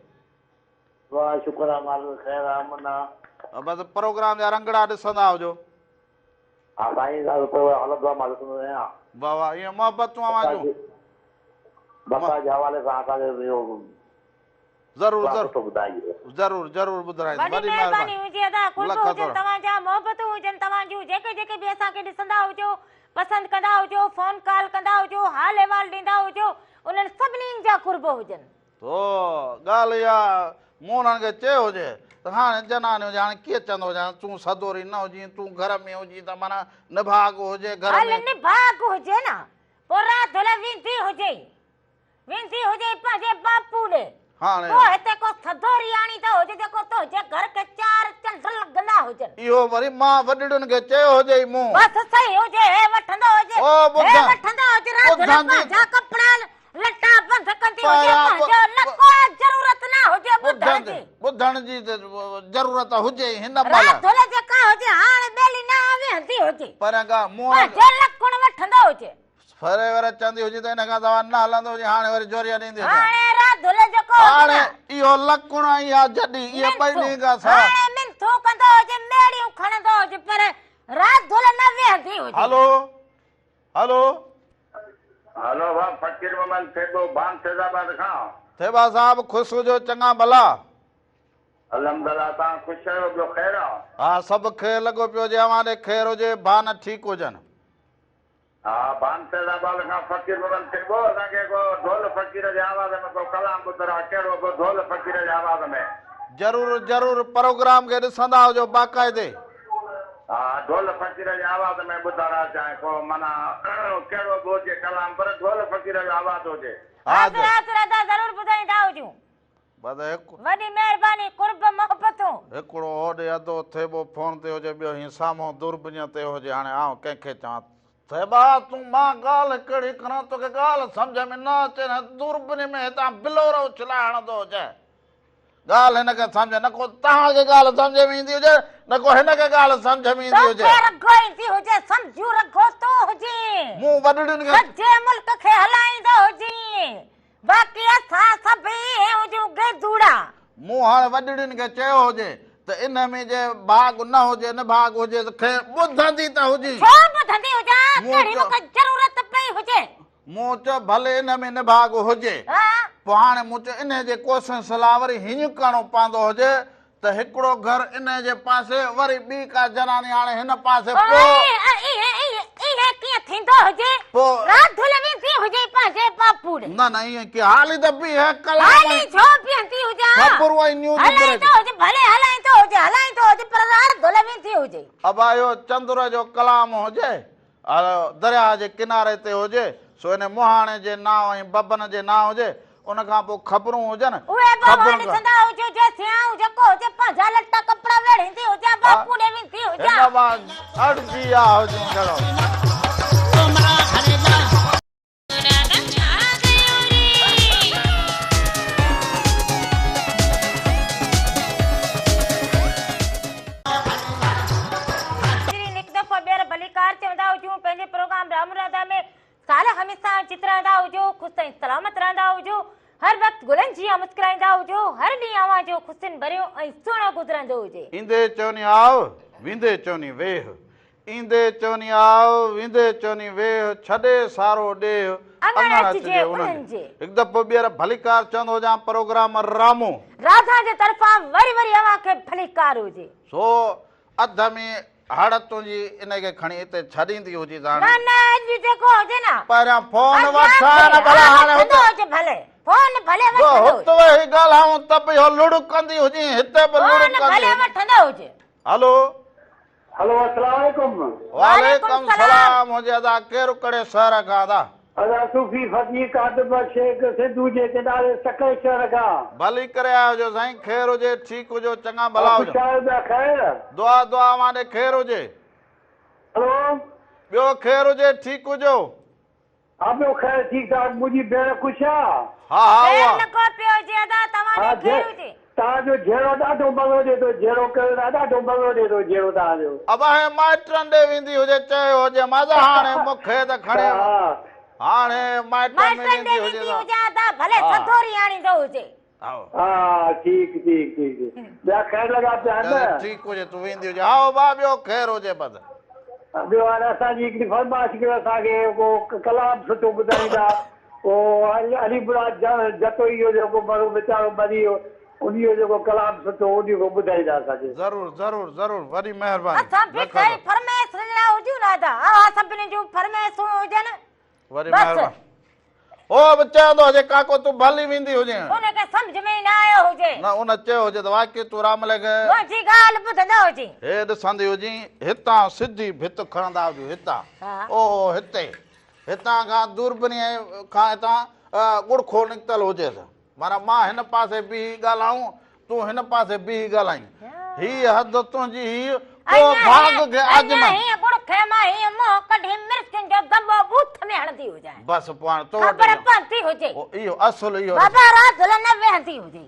واھ شڪر آ مالڪ خير آ امن آ. بس پروگرام جا رنگڙا ڏسندا هجو. ها سائين اسان جو پروگرام هلندو آ مان ڏسندو آهيان. واھ واھ اهي محبتون اوهان جون. برسات جي حوالي سان اسان کي اهو ضرور ضرور ضرور سٺو ٻڌائجو. ضرور ضرور ٻڌرائيندس وڏي وڏي مهرباني مهرباني هجي ادا قرب لک هجن ٿورا. توهان جا محبتون هجن توهان جون جيڪي جيڪي به اسان کي ڏسندا هجو پسند ڪندا هجو فون ڪال ڪندا هجو حال احوال ڏيندا هجو انهن سڀني جا قرب هجن. تو ڳالهه اها مون انهن کي چيو هجي ته هاڻي جناني هجي هاڻي ڪيئن چوندو هجان تون سدوري نه هجين تون گهر ۾ هجين ته معنيٰ نڀاڳ هجي گهر هل ۾. نڀاڳ هجي نه پوء راڌل ويندي هجي. ويندي هجي پنهنجي باپو ڏي. هاڻي. پوء هتي ڪو ٿڌو رياڻي ته هجي جيڪو تنهنجي گهر کي چار چنڊ لڳندا هجن. اهو وري مان وڏڙين کي چيو هجئي مون. بس صحيح هجي هي وٺندو هجي. او هي ٻڌ. وٺندو هجي راڌل ٻڌندي. پنهنجا ڪپڙا لٽا بند ڪندي هجي پهريان پنهنجو نه ڪو ضرورت نه هجي ٻڌڻ جي. ٻڌڻ جي ته ضرورت هجي ئي هن مهل. راڌل جيڪا هجي هاڻ ٻيلي نه ويهندي هجي. پريان کان مون. پنهنجو لڪڻ وٺندو هجي. ڦري وري چوندي هجي ته ان کان سواء نه هلندو هجي، هاڻي وري زوريء ڏيندي هجي. هاڻي راڌل جيڪو هجي هاڻي نه. اهو لڪڻ ۽ اها جڏي، اهي ٻئي ڏينهن کان سواء. هاڻي منٿون ڪندو هجي، ميڙيون کڻندو هجي، پر راڌل نه ويهندي هجي. هلو، هلو. هلو ڀاء فقير محمد ٿيٻو ڀان فيض آباد کان. ٿيٻا صاحب خوش هجو چڱا ڀلا. الحمدالله توهان خوش آهيو ٻيو خير آ. ها سڀ خير لڳو پيو هجي اوهان ڏي خير هجي ڀان ٺيڪ هجن. ها ڀان فيض آباد کان فقير محمد ٿيٻو اسان کي ڪو ڍول فقير جي آواز ۾ ڪو ڪلام ٻڌراء ڪهڙو به ڍول فقير جي آواز ۾. ضرور ضرور پروگرام کي ڏسندا هجو باقاعدي. ها ڍول فقير جي آواز ۾ ٻڌارا چاهي ڪو معنيٰ ڪهڙو به هجي ڪلام پر ڍول فقير جو آواز هجي. حاضر حاضر ادا ضرور ٻڌائيندا هجون. بس هڪ. وڏي مهرباني قرب محبتون. هڪڙو هوڏي اڌو ٿيٻو فون تي هجي ٻيو هين سامهون دوربينيء تي هجي هاڻي آئون ڪنهن کي چوان ٿيٻا تون مان ڳالهه ڪهڙي ڪران توکي ڳالهه سمجهه ۾ نه اچي نه دوربيني ۾ هتان بلور اڇلائي هڻندو هجين. ڳالهه هن کي سمجهه نه ڪو توهان کي ڳالهه سمجهه ۾ ايندي هجي نه ڪو هن کي ڳالهه سمجهه ۾ ايندي هجي. توکي رڳو ايندي هجي سمجهون رڳو تون هجين. مون وڏڙين کي. سڄي ملڪ کي هلائيندو هجين. باقي اسان سڀ اهي هجون گيدوڙا. مون هاڻ وڏڙين کي چيو هجي ته ان ۾ جي ڀاڳ نه هجي نڀاڳ هجي ته خير ٻڌندي ته هجين. ڇو ٻڌندي هجان ڪهڙي مون کي ضرورت پئي هجي. مون چيو ڀلي ان ۾ نڀاڳ هجي. پوء هاڻي مون چيو انهي جي ڪوشش لاء وري هيئن ڪرڻو پوندو هجي ته هڪڙو گهر انهي جي پاسي وري ٻي ڪا جناني آڻي هن پاسي پوء. ائين ڪيئن ٿيندو هجي؟ راڌل ويندي هجي پنهنجي باپو ڏي. نه نه ائين ڪيئن هالي ته بيهه ڪلام ۽. هالي ڇو بيهندي هجان؟ خبرون ۽ نيوز بريڪ. هلائيندو هجي ڀلي هلائيندو هجي هلائيندو هجي پر راڌل ويندي هجي. ابا اهو چندر جو ڪلام هجي درياهه جي ڪناري تي هجي، سو ان مهاڻي جي نانء ۽ ببن جي نانء هجي، ان کان پوء خبرون هجن، اهي به اوهان خبرن کان. ڏسندا هجو، جيسين آئون جيڪو هجي پنهنجا لٽا ڪپڙا ويڙهيندي هجان، باپو ڏي ويندي هجان. هن مان اڙجي آ هجون جهڙو. ناظرين هڪ دفعو ٻيهر ڀليڪار چوندا هجون پنهنجي پروگرام رام راڌا ۾ سال هميشه چت رهندا هجو خوش ۽ سلامت رهندا هجو هر وقت گلن جيان مسڪرائيندا هجو هر ڏينهن اوهان جو خوشين ڀريو ۽ سهڻو گذرندو هجي. ايندي چوني آء، ويندي چوني ويهه. ايندي چوني آء، ويندي چوني ويهه، ڇڏي سارو ڏيهه، اڱڻ اچجي انهن جي. هڪ دفعو ٻيهر ڀليڪار چوندو هجان پروگرام رامو. راڌا جي طرفان وري وري اوهان کي ڀليڪار هجي. سو اڌ ۾ هڙ تنهنجي انهي کي کڻي اتي ڇڏيندي هجي ته هاڻي. نه نه اڄ جيڪو هجي نه. پهريان فون وٺ ها نه ڀلا هاڻي هت. وٺندو هجي ڀلي فون ڀلي وٺندو هجي. هت ويهي ڳالهائون ته به اهو لڙ ڪندي هجين هتي به لڙ ڪندي هجين. فون ڀلي وٺندو هجي. هلو. هلو السلام عليڪم. وعليڪم سلام هجي ادا ڪير ڪهڙي شهر کان ادا. ادا صوفي فقير قادر بخش شيخ سنڌو جي ڪناري سکر شهر کان. ڀلي ڪري آيا هجو سائين خير هجي ٺيڪ هجو چڱا ڀلا هجو. خوش آهيو ٻيا خير. دعا دعا اوهان ڏي خير هجي. هلو. ٻيو خير هجي ٺيڪ هجو. ها ٻيو خير ٺيڪ ٺاڪ منهنجي ڀيڻ خوش آ. ها ها خير اها. لڳو پيو هجي ادا توهان ها ڏي خير هجي. توهان جو جهيڙو ڏاڍو مزو ڏي ٿو جهيڙو ڪيو ٿا ڏاڍو مزو ڏي ٿو جهيڙو توهان جو. ابا هي مائٽن ڏي ويندي هجي چيو هجي ماز هاڻي مون کي ته کڻي هاڻي مائٽن ۾ مائٽن ڏي ويندي هجي ويندي ته هجي ادا ڀلي سڌوري آڻيندو هجي. ها ٺيڪ ٺيڪ ٺيڪ ٻيا خير لڳا پيا آهن نه. ٺيڪ هجي تون ويندي هجي هائو ڀاء ٻيو خير هجي بس. ٻيو هاڻي اسان جي هڪڙي فرمائش ڪيو اسان کي ڪو ڪلام سٺو ٻڌائيندا ڪو علي مراد جتوئي جو جيڪو مرحوم ويچارو مري ويو انهي جو جيڪو ڪلام سٺو انهي کي ٻڌائيندا اسان کي. ضرور ضرور ضرور وڏي مهرباني اسان به ڪئي فرمائش ڏنا هجون نه ادا اوهان سڀني جون فرمائشون هجن. وڏي بس. مهرباني. هو به چوندو هجي ڪاڪو تون ڀلي ويندي هجين. ان کي سمجهه ۾ ئي نه آيو هجي. نه ان چيو هجي ته واقعي تون راملي کي. منهنجي ڳالهه ٻڌندو هجين. هي ڏسندي هجين هتان سڌي ڀت کڻندا هجون هتان ها. او هتي هتان کان دوربنيء کان هتان ڳڙکو نڪتل هجيس. معنيٰ مان هن پاسي بيهي ڳالهائون، تون هن پاسي بيهي ڳالهائين. هيء حد تنهنجي هيء، ڪو ڀاڳ کي آزمائين. اڃا هيء ڳڙکي مان هيء منهن ڪڍي مرچن جو دٻو ٻوٿ ۾ هڻندي هجانء. بس پوء هاڻي تو وٽ خبر پوندي هجي. اهو اصل اهو. بابا راڌل نه ويهندي هجي.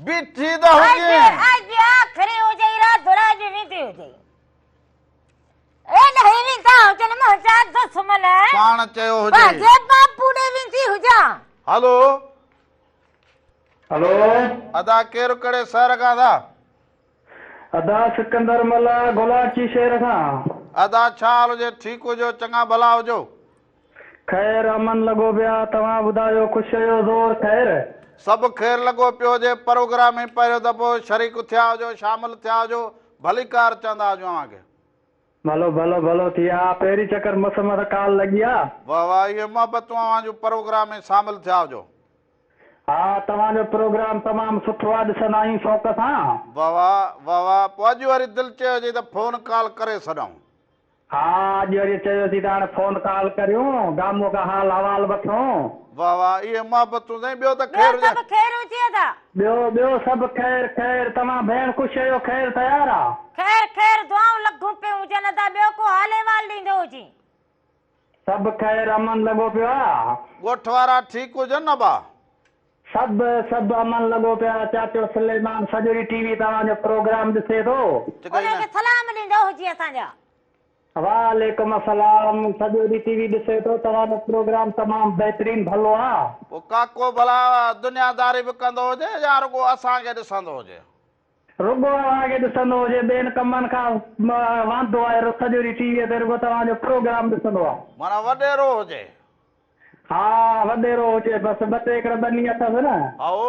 بيٺي ته هجين. اڄ آخري هجئي راڌل اڄ ويندي هجئي. ايڏانهن ويندا هجن منهنجا دشمن. پاڻ چيو هجي. پنهنجي باپو ڏي ويندي هجان. هلو. هلو. ادا ڪير ڪهڙي شهر کان ادا. ادا سڪندر ملاح گولاچي شهر کان. ادا ڇا حال هجي ٺيڪ هجو چڱا ڀلا هجو. خير امن لڳو پيا توهان ٻڌايو خوش آهيو زور خير. سڀ خير لڳو پيو هجي پروگرام ۾ پهريون دفعو شريڪ ٿيا هجو شامل ٿيا هجو ڀليڪار چوندا هجون اوهان کي. ڀلو ڀلو ڀلو ٿي آ پهرين چڪر مس مس ڪال لڳي آ. واه واه اهي محبتون اوهان جون پروگرام ۾ شامل ٿيا هجو. ها توهان جو پروگرام تمام سٺو آ ڏسندا آهيون شوق سان. واه واه واه واه پوء اڄ وري دل چيو هجي ته فون ڪال ڪري ڇڏون. ها اڄ وري چيوسين ته هاڻي فون ڪال ڪريون گامو کان حال احوال وٺون. واه واه اهي محبتون سائين ٻيو ته خير ٻيو هجي. سڀ خير هجي ادا. ٻيو ٻيو سڀ خير خير توهان ڀيڻ خوش آهيو خير تيار آ. خير خير دعائون لڳون پيون هجن ادا ٻيو ڪو حال احوال ڏيندو هجين. سڀ خير امن لڳو پيو آ. ڳوٺ وارا ٺيڪ هجن نه ڀا. سڀ سڀ امن لڳو پيو آ چاچو سليمان سڄو ڏينهن ٽي وي توهان جو پروگرام ڏسي ٿو. ان کي سلام ڏيندو هجي اسان جا. وعليڪم السلام سڄو ڏينهن ٽي وي ڏسي ٿو توهان جو پروگرام تمام بهترين ڀلو آ. پوء ڪاڪو ڀلا دنياداري به ڪندو هجي يا رڳو اسان کي ڏسندو هجي. رڳو اوهان کي ڏسندو هجي ٻين ڪمن کان واندو آهي سڄو ڏينهن ٽي وي تي رڳو توهان جو پروگرام ڏسندو آ. معنيٰ وڏيرو هجي. ها وڏيرو هجي بس ٻه ٽي ايڪڙ ٻني اٿس نه. هائو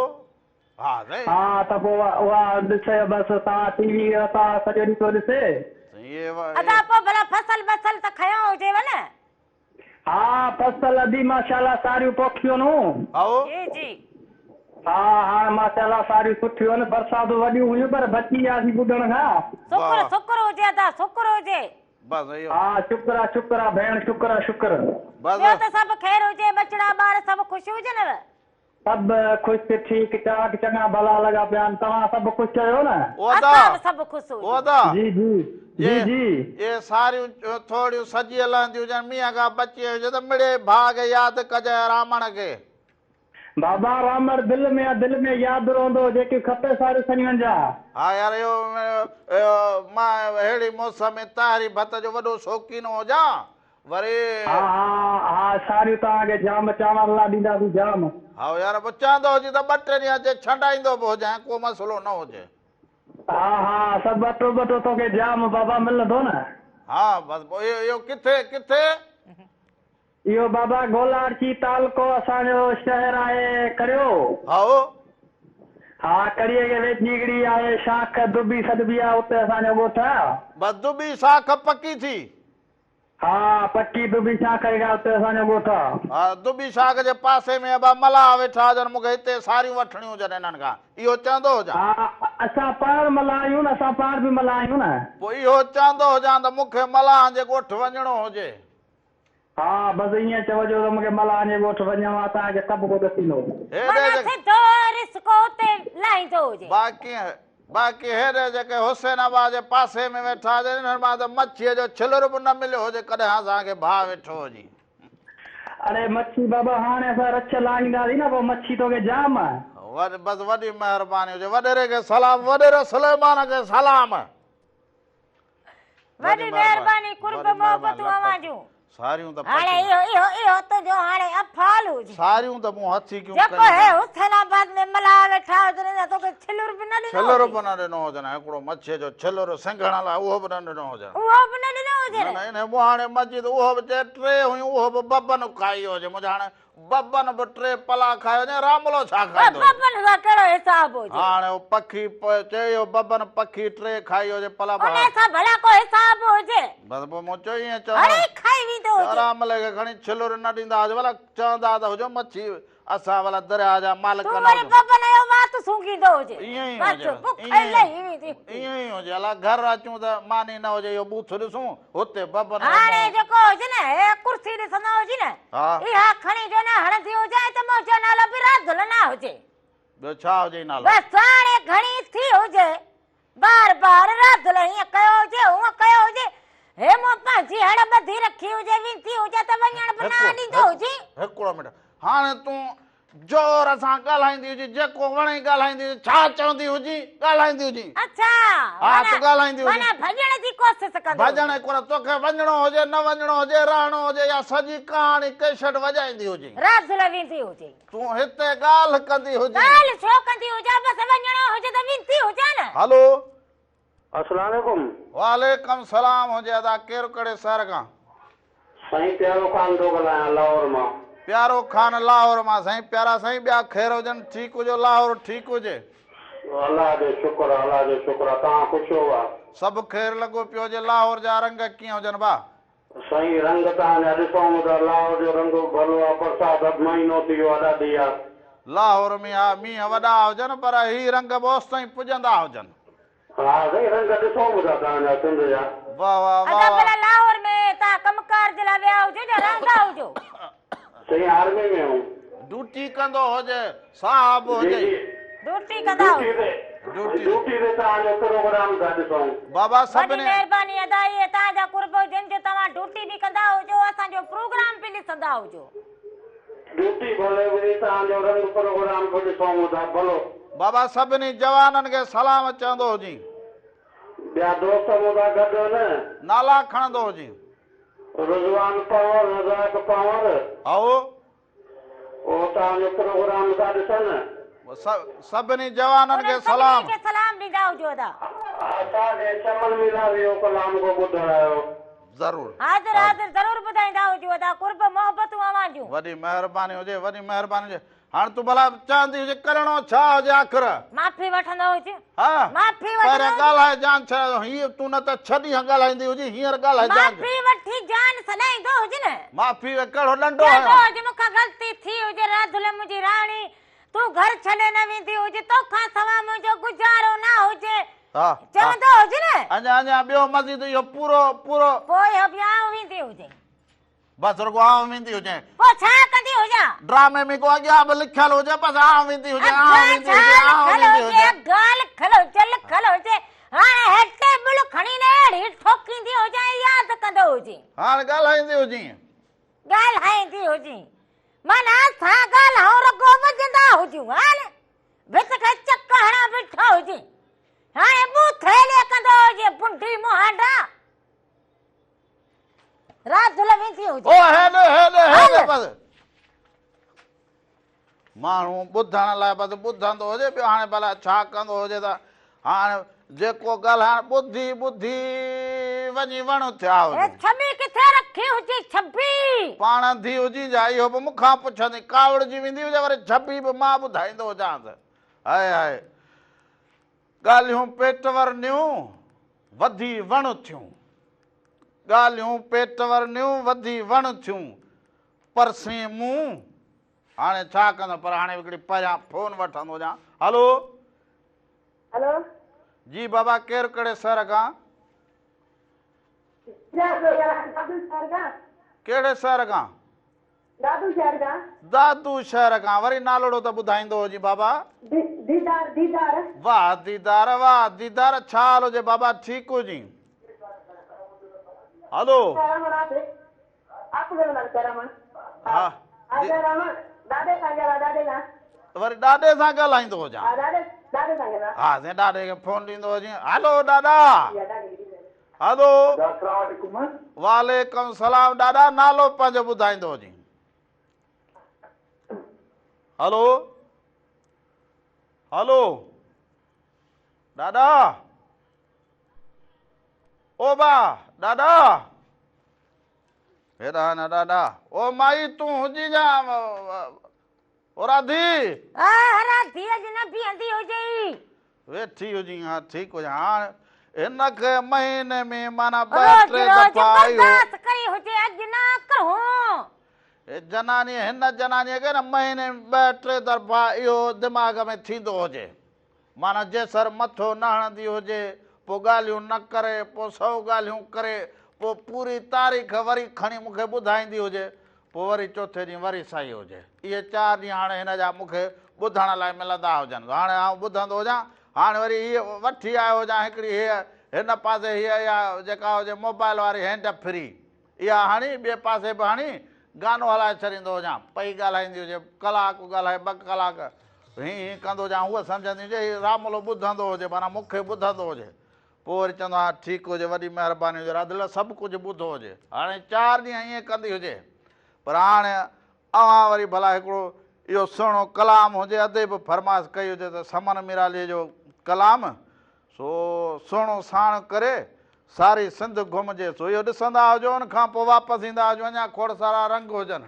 ها سائين. ها ته پوء اها ڏسي بس توهان ٽي وي توهان سڄو ڏينهن پيو ڏسي. سائين اهي ادا پوء ڀلا فصل بصل ته کنيو هجيو نه. ها فصل ادي ماشاءالله ساريون پوکيون نون. هائو. جي جي. ها هاڻ ماشاءالله ساريون سٺيون آهن برساتون وڏيون هيون پر بچي وياسين ٻڏڻ کان. شڪر شڪر هجي ادا شڪر هجي. بس اهو. ها شڪر آ شڪر آ ڀيڻ شڪر آ شڪر. بس. ٻيو ته سڀ خير هجي ٻچڙا ٻار سڀ خوش هجنو. سڀ خوش ٺيڪ چاڪ چڱا ڀلا لڳا پيا آهن توهان سڀ خوش آهيو نه. او ادا اسان به سڀ خوش او هجون. ادا. جي جي جي جي. اهي ساريون ٿورڙيون سجيء لهنديون هجن مينهن کان بچي هجي ته مڙئي ڀاڳ ياد ڪجانء رامڻ کي. بابا رامڻ دل ۾ آ دل ۾ ياد رهندو جيڪي کپي ساريون کڻي وڃجان. ها يار اهو اهو مان ههڙي موسم ۾ تاهري ڀت جو وڏو شوقين هجان وري. ها ها ها ساريون توهان کي جام چانور لا ڏينداسين جام. هائو يار پوء چوندو هجين ته ٻه ٽي ڏينهن اچي ڇنڊائيندو به هجانء ڪو مسئلو نه هجي. ها ها سڀ اٽو ٻٽو توکي جام بابا ملندو نه. ها بس پوء اهو اهو ڪٿي ڪٿي. اهو بابا گولاڙچي تعلقو اسان جو شهر آهي ڪڙيو. هائو. ها ڪڙيي کي ويجهي هڪڙي آهي شاخ دٻي سڏبي آهي اتي اسان جو ڳوٺ آهي. بس دٻي شاخ پڪي ٿي. ها پڪي دٻي شاخ جيڪا اتي اسان جو ڳوٺ آهي. ها دٻي شاخ جي پاسي ۾ ابا ملاح ويٺا هجن مون کي هتي ساريون وٺڻيون هجن انهن کان اهو چوندو هجان. ها اسان پاڻ ملاح آهيون نه اسان پاڻ به ملاح آهيون نه. پوء اهو چوندو هجان ته مون کي ملاحن جي ڳوٺ وڃڻو هجي. ها بس ائين چئجو ته مونکي ملاحن جي ڳوٺ وڃڻو آهي توهان کي سڀ ڪو ڏسيندو. هيڏي معنيٰ جيڪي سڌو رسڪو اتي لاهيندو هجي. باقي باقي هيڏي جيڪي حسين آباد جي پاسي ۾ ويٺا هجن انهن مان ته مڇيء جو ڇلر به نه مليو هجي ڪڏهن اسان کي ڀاء ويٺو هجي. اڙي مڇي بابا هاڻي اسان رڇ لاهينداسين نه پوء مڇي توکي جام. بس وڏي مهرباني هجي وڏيري کي سلام وڏيري سليمان کي سلام. وڏي مهرباني قرب محبتون اوهان جون. ساريون ته هاڻي اهو اهو اهو تنهنجو هاڻي افعال هجي. ساريون ته مون هٿ ڪيون جيڪو هي حسين آباد ۾ ملاح ويٺا هجن انهن توکي ڇلر به نه ڏنو هجي. ڇلر به نه ڏنو هجن هڪڙو مڇيء جو ڇلر سنگهڻ لاء اهو به نه ڏنو هجن. اهو به نه ڏنو هجن. نه نه انهي مهاڻي مجيد اهو به چئي ٽي هيون اهو به ببن کائي هجي منهنجا هاڻي ببن به ٽي پلا کائي وڃي، راملو ڇا کائيندو هجي؟ ببن سان ڪهڙو حساب هجي؟ هاڻي هو پکي چئي اهو ببن پکي ٽي کائي هجي پلا به انهيء سان ڀلا ڪو حساب هجي؟ بس پوء مون چيو ائين چوندو هڻي کائي ويندو هجي. راملي کي کڻي ڇلر نه ڏيندا هجو ڀلا چوندا ته هجو مڇي اسان ڀلا درياهه جا مالڪ تون نه وري هجون. ببن جو وات سونگهيندو هجي. ائين ئي بس هجي بک ائين ئي لهي ويندي هجي. ائين ئي هجي الا گهر اچون ته ماني نه هجي اهو ٻوٿ ڏسون هتي ببن جو هاڻي منهن. جيڪو هجي نه هي ڪرسي ڏسندو هجي نه ها. اها کڻي جو نه هڻندي هجانء ته منهنجو نالو به راڌل نه هجي. ٻيو ڇا هجئي نالو؟ بس هاڻي گهڻي ٿي هجي بار بار راڌل هيئن ڪيو هجي هونئن ڪيو هجي هي مون پنهنجي هڙ ٻڌي رکي هجي ويندي هجي ته وڃڻ به نه ڏيندو هجي. هڪڙو منٽ هاڻي تون زور سان ڳالهائيندي هجي، جيڪو وڻئي ڳالهائيندي هجي، ڇا چوندي هجي، ڳالهائيندي هجي. اڇا، ها تون ڳالهائيندي هجي. معنيٰ ڀڄڻ جي ڪوشش ڪندو هجي. ڀڄڻ ڪونه، توکي وڃڻو هجي، نه وڃڻو هجي، رهڻو هجي يا سڄي ڪهاڻي ڪيسٽ وڄائيندي هجي. راڌل ويندي هجي. تون هتي ڳالهه ڪندي هجين. ڳالهه ڇو ڪندي هجان، بس وڃڻو هجي ته ويندي هجان نه. هلو. السلام عليڪم. وعليڪم سلام هجي ادا ڪير ڪهڙي شهر کان. سائين پيارو خان ٿو ڳالهايان لاهور مان. پيارو خان لاهور مان سائين پيارا سائين ٻيا خير هجن ٺيڪ هجو لاهور ٺيڪ هجي. الله جو شڪر آ الله جو شڪر آ توهان خوش هو ڀا. سڀ خير لڳو پيو هجي لاهور جا رنگ ڪيئن هجن ڀا. سائين رنگ توهان جا ڏسون ٿا لاهور جو رنگ به ڀلو آ برسات اڌ مهينو ٿي ويو آ ڏاڍي آ. لاهور ۾ ها مينهن وڏا هجن پر هي رنگ به اوستائين پڄندا هجن. ها سائين رنگ ڏسون به ٿا توهان جا سنڌ جا. واه واه واه ادا واه. ڀلا لاهور ۾ توهان ڪم ڪار جي لاء ويا هجو يا رهندا هجو. سائين آرمي ۾ هون. ڊوٽي ڪندو هجي صاحب جي هجي. جي ڊوٽي ڪندا ڊوٽي هجو. تي ڊوٽي ڊوٽي تي توهان جو پروگرام ٿا ڏسون. بابا وڏي سڀني. مهرباني ادا اهي توهان جا قرب هجن جو توهان ڊوٽي به ڪندا هجو اسان جو پروگرام به ڏسندا هجو. ڊيوٽي ڀلي وڙهي توهان جو رنگ پروگرام پيو ڏسون ٻڌا ڀلو. بابا سڀني جوانن کي سلام چوندو هجين. ٻيا دوست مون سان گڏ هن. نالا کڻندو هجين. رضوان پنهور رزاق پنهور. هائو. اهو توهان جو پروگرام ٿا ڏسن. سڀني جوانن کي انهن سلام. سڀني کي سلام ڏيندا هجو ادا. اسان کي چمن ميلاوي جو ڪلام ڪو ٻڌايو. ضرور. حاضر حاضر ضرور ٻڌائيندا هجو ادا قرب محبتون اوهان جون. وڏي مهرباني هجي وڏي مهرباني هجي هاڻ تون ڀلا چوندي هجي ڪرڻو ڇا هجي آخر. معافي وٺندو هج. ها معافي وٺندو پهريان هج. ڳالهائي جان ڇڏايو هيء تون نه ته ڇهه ڏينهن ڳالهائيندي هجي هينئر ڳالهائي جان. معافي وٺي جان سڏائيندو هج نه. معافي ڪهڙو ڏنڊو چوندو هنيو. هج مون کان غلطي ٿي هجي راڌل منهنجي راڻي تون گهر ڇڏي نه ويندي هج توکان سوا منهنجو گذارو نه هجي ها چوندو هج نه. اڃا اڃا ٻيو مزيد اهو پورو پورو. پوء اهو به آئون ويندي هجين. بس رڳو آئون ويندي هجين. پوء ڇا ڪندي هجان؟ ڊرامي ۾ ڪو اڳيان به لکيل هجي بس آئون ويندي هجين آئون اگهه ويندي ڇا هجين آئون لکيل ويندي هجي هجين. اگهه لکيل هجي لکيل هجي هاڻي هي ٽيبل کڻي نه اهڙي ٺوڪيندي هجان ياد ڪندو هجين. هاڻ ڳالهائيندي هجين. ڳالهائيندي هجين معنيٰ اسان ڳالهائون رڳو وڄندا هجون هاڻ ڀت کي چڪ هڻان بيٺو هجين هاڻي ٻوٿيلي ڪندو هجين بنڊي مهانڊا. رات ڌل ويندي هجي. او هيڏي هيڏي هيڏي هل. بس ماڻهو ٻڌڻ لاء بس ٻڌندو هجي ٻيو هاڻي ڀلا ڇا ڪندو هجي ته هاڻي جيڪو ڳالهائڻ ٻڌي ٻڌي وڃي وڻ ٿيا اي هجون. ڇٻي ڪٿي رکي هجي ڇٻي. پاڻ ڌي هجين جا اهو به مون کان پڇندي ڪاوڙجي ويندي هجي وري ڇٻي به مان ٻڌائيندو هجانس هاء هاء ڳالهيون پيٽ ورنيون وڌي وڻ ٿيون. ڳالهيون پيٽ ورنيون وڌي وڻ ٿيون. پرسين مون هاڻي ڇا ڪندم پر هاڻي هڪڙي پهريان فون وٺندو هجان. هلو. هلو. جي بابا ڪير ڪهڙي شهر کان؟ دادو شهر کان. ڪهڙي شهر کان؟ دادو شهر کان. دادو شهر کان وري نالوڙو ته ٻڌائيندو هجين بابا. ديدار ديدار. واه ديدار واه ديدار ڇا حال هجي بابا ٺيڪ هجين. هلو. ها وري ڏاڏي سان ڳالهائيندو هجان. ها سائين ڏاڏي کي فون ڏيندو هجين هلو ڏاڏا. هلو. اسلام عليڪم. وعليڪم السلام ڏاڏا نالو پنهنجو ٻڌائيندو هجين. هلو هلو ڏاڏا او با ڏاڏا هيڏا نه ڏاڏا او مائي تون هجين جا او راڌي. آه راڌي اڄ نه بيهندي هجئي. ويٺي هجين ها ٺيڪ هجان هاڻ هن کي مهيني ۾ معنيٰ ٻه روز ٽي روز دفعا اهو. برداشت ڪئي هجي اڄ نه ڪرهون. هي جناني هن جنانيء کي نه مهيني ۾ ٻه ٽي دفعا اهو دماغ ۾ ٿيندو هجي معنيٰ جيسر مٿو نه هڻندي هجي پوء ڳالهيون نه ڪري پوء سئو ڳالهيون ڪري پوء پوري تاريخ وري کڻي مون کي ٻڌائيندي هجي پوء وري چوٿين ڏينهن وري سائي هجي. اهي چار ڏينهن هاڻي هن جا مون کي ٻڌڻ لاء ملندا هجن. هاڻي آئون ٻڌندو هجان. هاڻي وري هيء وٺي آيو هجان هڪڙي هيء هن پاسي هيء اها جيڪا هجي موبائل واري هينڊ فري اها هڻي ٻئي پاسي به هڻي گانو هلائي ڇڏيندو هجان. پئي ڳالهائيندي هجي. ڪلاڪ ڳالهائي ٻه ڪلاڪ هين هين ڪندو هجان. هوء سمجهندي هجي هي راملو ٻڌندو هجي معنيٰ مون کي ٻڌندو هجي. پوء وري چوندو آهيان ٺيڪ هجي وڏي مهرباني هجي راڌل سڀ ڪجهه ٻڌو هجي. هاڻي چار ڏينهن ائين ڪندي هجي پر هاڻي اوهان وري ڀلا هڪڙو اهو سهڻو ڪلام هجي ادي به فرمائش ڪئي هجي ته سمن ميراليء جو ڪلام سو سهڻو ساڻ ڪري ساري سنڌ گهمجي سو اهو ڏسندا هجو ان کان پوء واپس ايندا هجو اڃا کوڙ سارا رنگ هجن.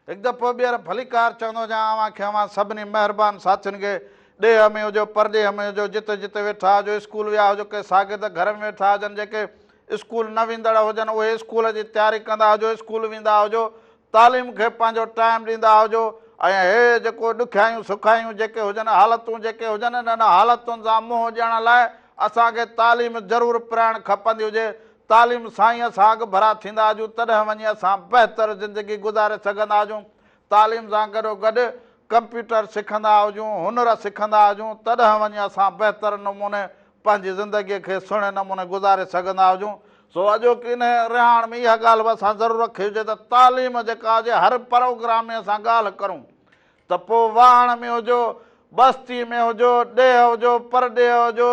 هڪ دفعو ٻيهر ڀليڪار چوندو هجان اوهان کي اوهان سڀني مهربان ساٿين کي ڏيهه ۾ هجو پرڏيهه ۾ هجو جتي جتي ويٺا هجو اسڪول ويا هجو ڪي شاگرد گهر ۾ ويٺا هجن جيڪي اسڪول نه ويندڙ هجن اهي اسڪول جي تياري ڪندا هجو اسڪول ويندا هجو تعليم کي پنهنجو ٽائيم ڏيندا هجو ۽ هي جيڪو ڏکيائيون سکايون جيڪي هجن حالتون جيڪي هجن انهن حالتن سان منهن ڏيڻ لاء اسان کي تعليم ضرور پرائڻ کپندي هجي تعليم سان ئي اسان اڳڀرا ٿيندا هجون تڏهن وڃي اسان بهتر زندگي گذاري سگهندا هجون. تعليم سان گڏو گڏ ڪمپيوٽر سکندا هجون، هنر سکندا هجون، تڏهن وڃي اسان بهتر نموني پنهنجي زندگيء کي سهڻي نموني گذاري سگهندا هجون. سو اڄوڪي انهيء رهاڻ ۾ اها ڳالهه به اسان ضرور رکي هجي ته تعليم جيڪا هجي هر پروگرام ۾ اسان ڳالهه ڪرون ته پوء واهڻ ۾ هجو، بستي ۾ هجو، ڏيهه هجو، پرڏيهه هجو،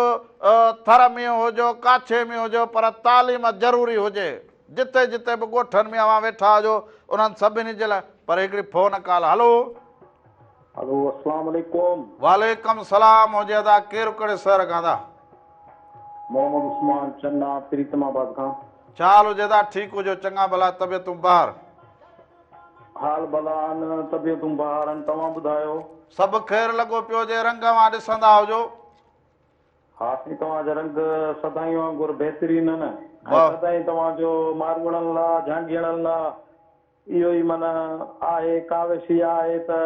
ٿر ۾ هجو، ڪاڇي ۾ هجو پر تعليم ضروري هجي. جتي جتي به ڳوٺن ۾ اوهان ويٺا هجو انهن سڀني جي لاء پر هڪڙي فون ڪال هلو. هلو اسلام عليڪم. وعليڪم سلام هجي ادا ڪير ڪهڙي شهر کان ادا. محمد عثمان چنا پريتم آباد کان. ڇا حال هجي ادا ٺيڪ هجو چڱا ڀلا طبيعتون بهار. حال ڀلا آهن طبيعتون بهار آهن توهان ٻڌايو. سڀ خير لڳو پيو هجي رنگ اوهان ڏسندا هجو. ها سائين توهان جا رنگ سدائين وانگر بهترين آهن ۽ سدائين توهان جو ماروئڙن لا جهانگيئڙن لا اهو ئي معنيٰ آهي ڪاوش اها آهي ته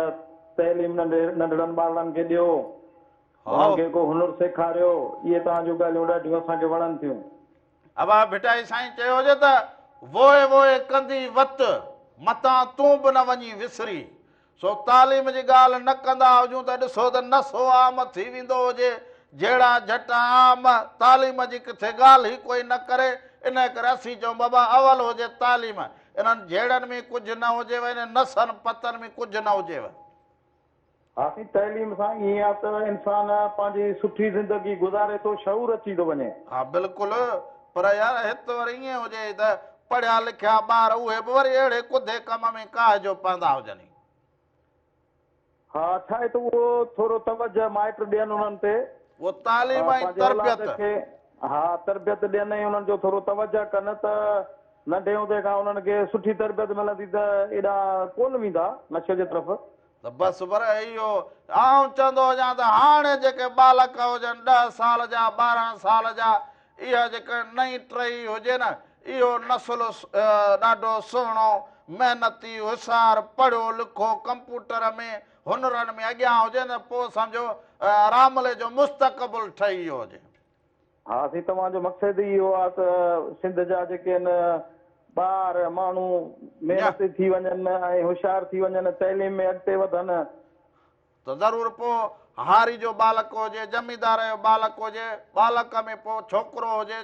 تعليم ننڍي ننڍڙن ٻارڙن کي ڏيو انهن کي ڪو هنر سيکاريو اهي توهان جون ڳالهيون ڏاڍيون اسان کي وڻن ٿيون. ابا ڀٽائي سائين چيو هجي ته ووء ووء ڪندي وت، متان تون به نه وڃين وسري. سو تعليم جي ڳالهه نه ڪندا هجون ته ڏسو ته نشو عام ٿي ويندو هجي، جهيڙا جهٽ عام، تعليم جي ڪٿي ڳالهه ئي ڪوئي نه ڪري، انهيء ڪري اسين چئون بابا اول هجي تعليم، انهن جهيڙن ۾ ڪجهه نه هجيو، انهن نشن پتن ۾ ڪجهه نه هجيو. ها سائين تعليم سان ائين آ ته انسان پنهنجي سٺي زندگي گذاري ٿو شعور اچي ٿو وڃي. ها بلڪل پر يار هت وري ائين هجي ته پڙهيا لکيا ٻار اهي به وري اهڙي ڪڌي ڪم ۾ ڪاهجو پوندا هجن. ها ڇا آهي ته اهو ٿورو توجه مائٽ ڏين انهن تي. اهو تعليم ۽ پنهنجي اولاد تربيت. کي ها تربيت ڏين ۽ انهن جو ٿورو توجه ڪن ته ننڍي هوندي کان انهن کي سٺي تربيت ملندي ته ايڏانهن ڪونه ويندا نشي جي طرف. ته بس پر اهو آئون چوندو هجان ته هاڻي جيڪي ٻالڪ هجن ڏهه سال جا 12 سال جا اها جيڪا نئين ٽهي هجي نه اهو نسل ڏاڍو سهڻو محنتي هوشيار پڙهيو لکو ڪمپوٽر ۾ هنرن ۾ اڳيان هجي نه پوء سمجهو راملي جو مستقبل ٺهي ويو هجي. ها سائين توهان جو مقصد ئي اهو آ ته سنڌ جا جيڪي آهن ٻار ماڻهو محنتي ٿي وڃن ۽ هوشيار ٿي وڃن تعليم ۾ اڳتي وڌن. ته ضرور پوء هاري جو ٻالڪ هجي زميندار جو ٻالڪ هجي ٻالڪ ۾ پوء ڇوڪرو هجي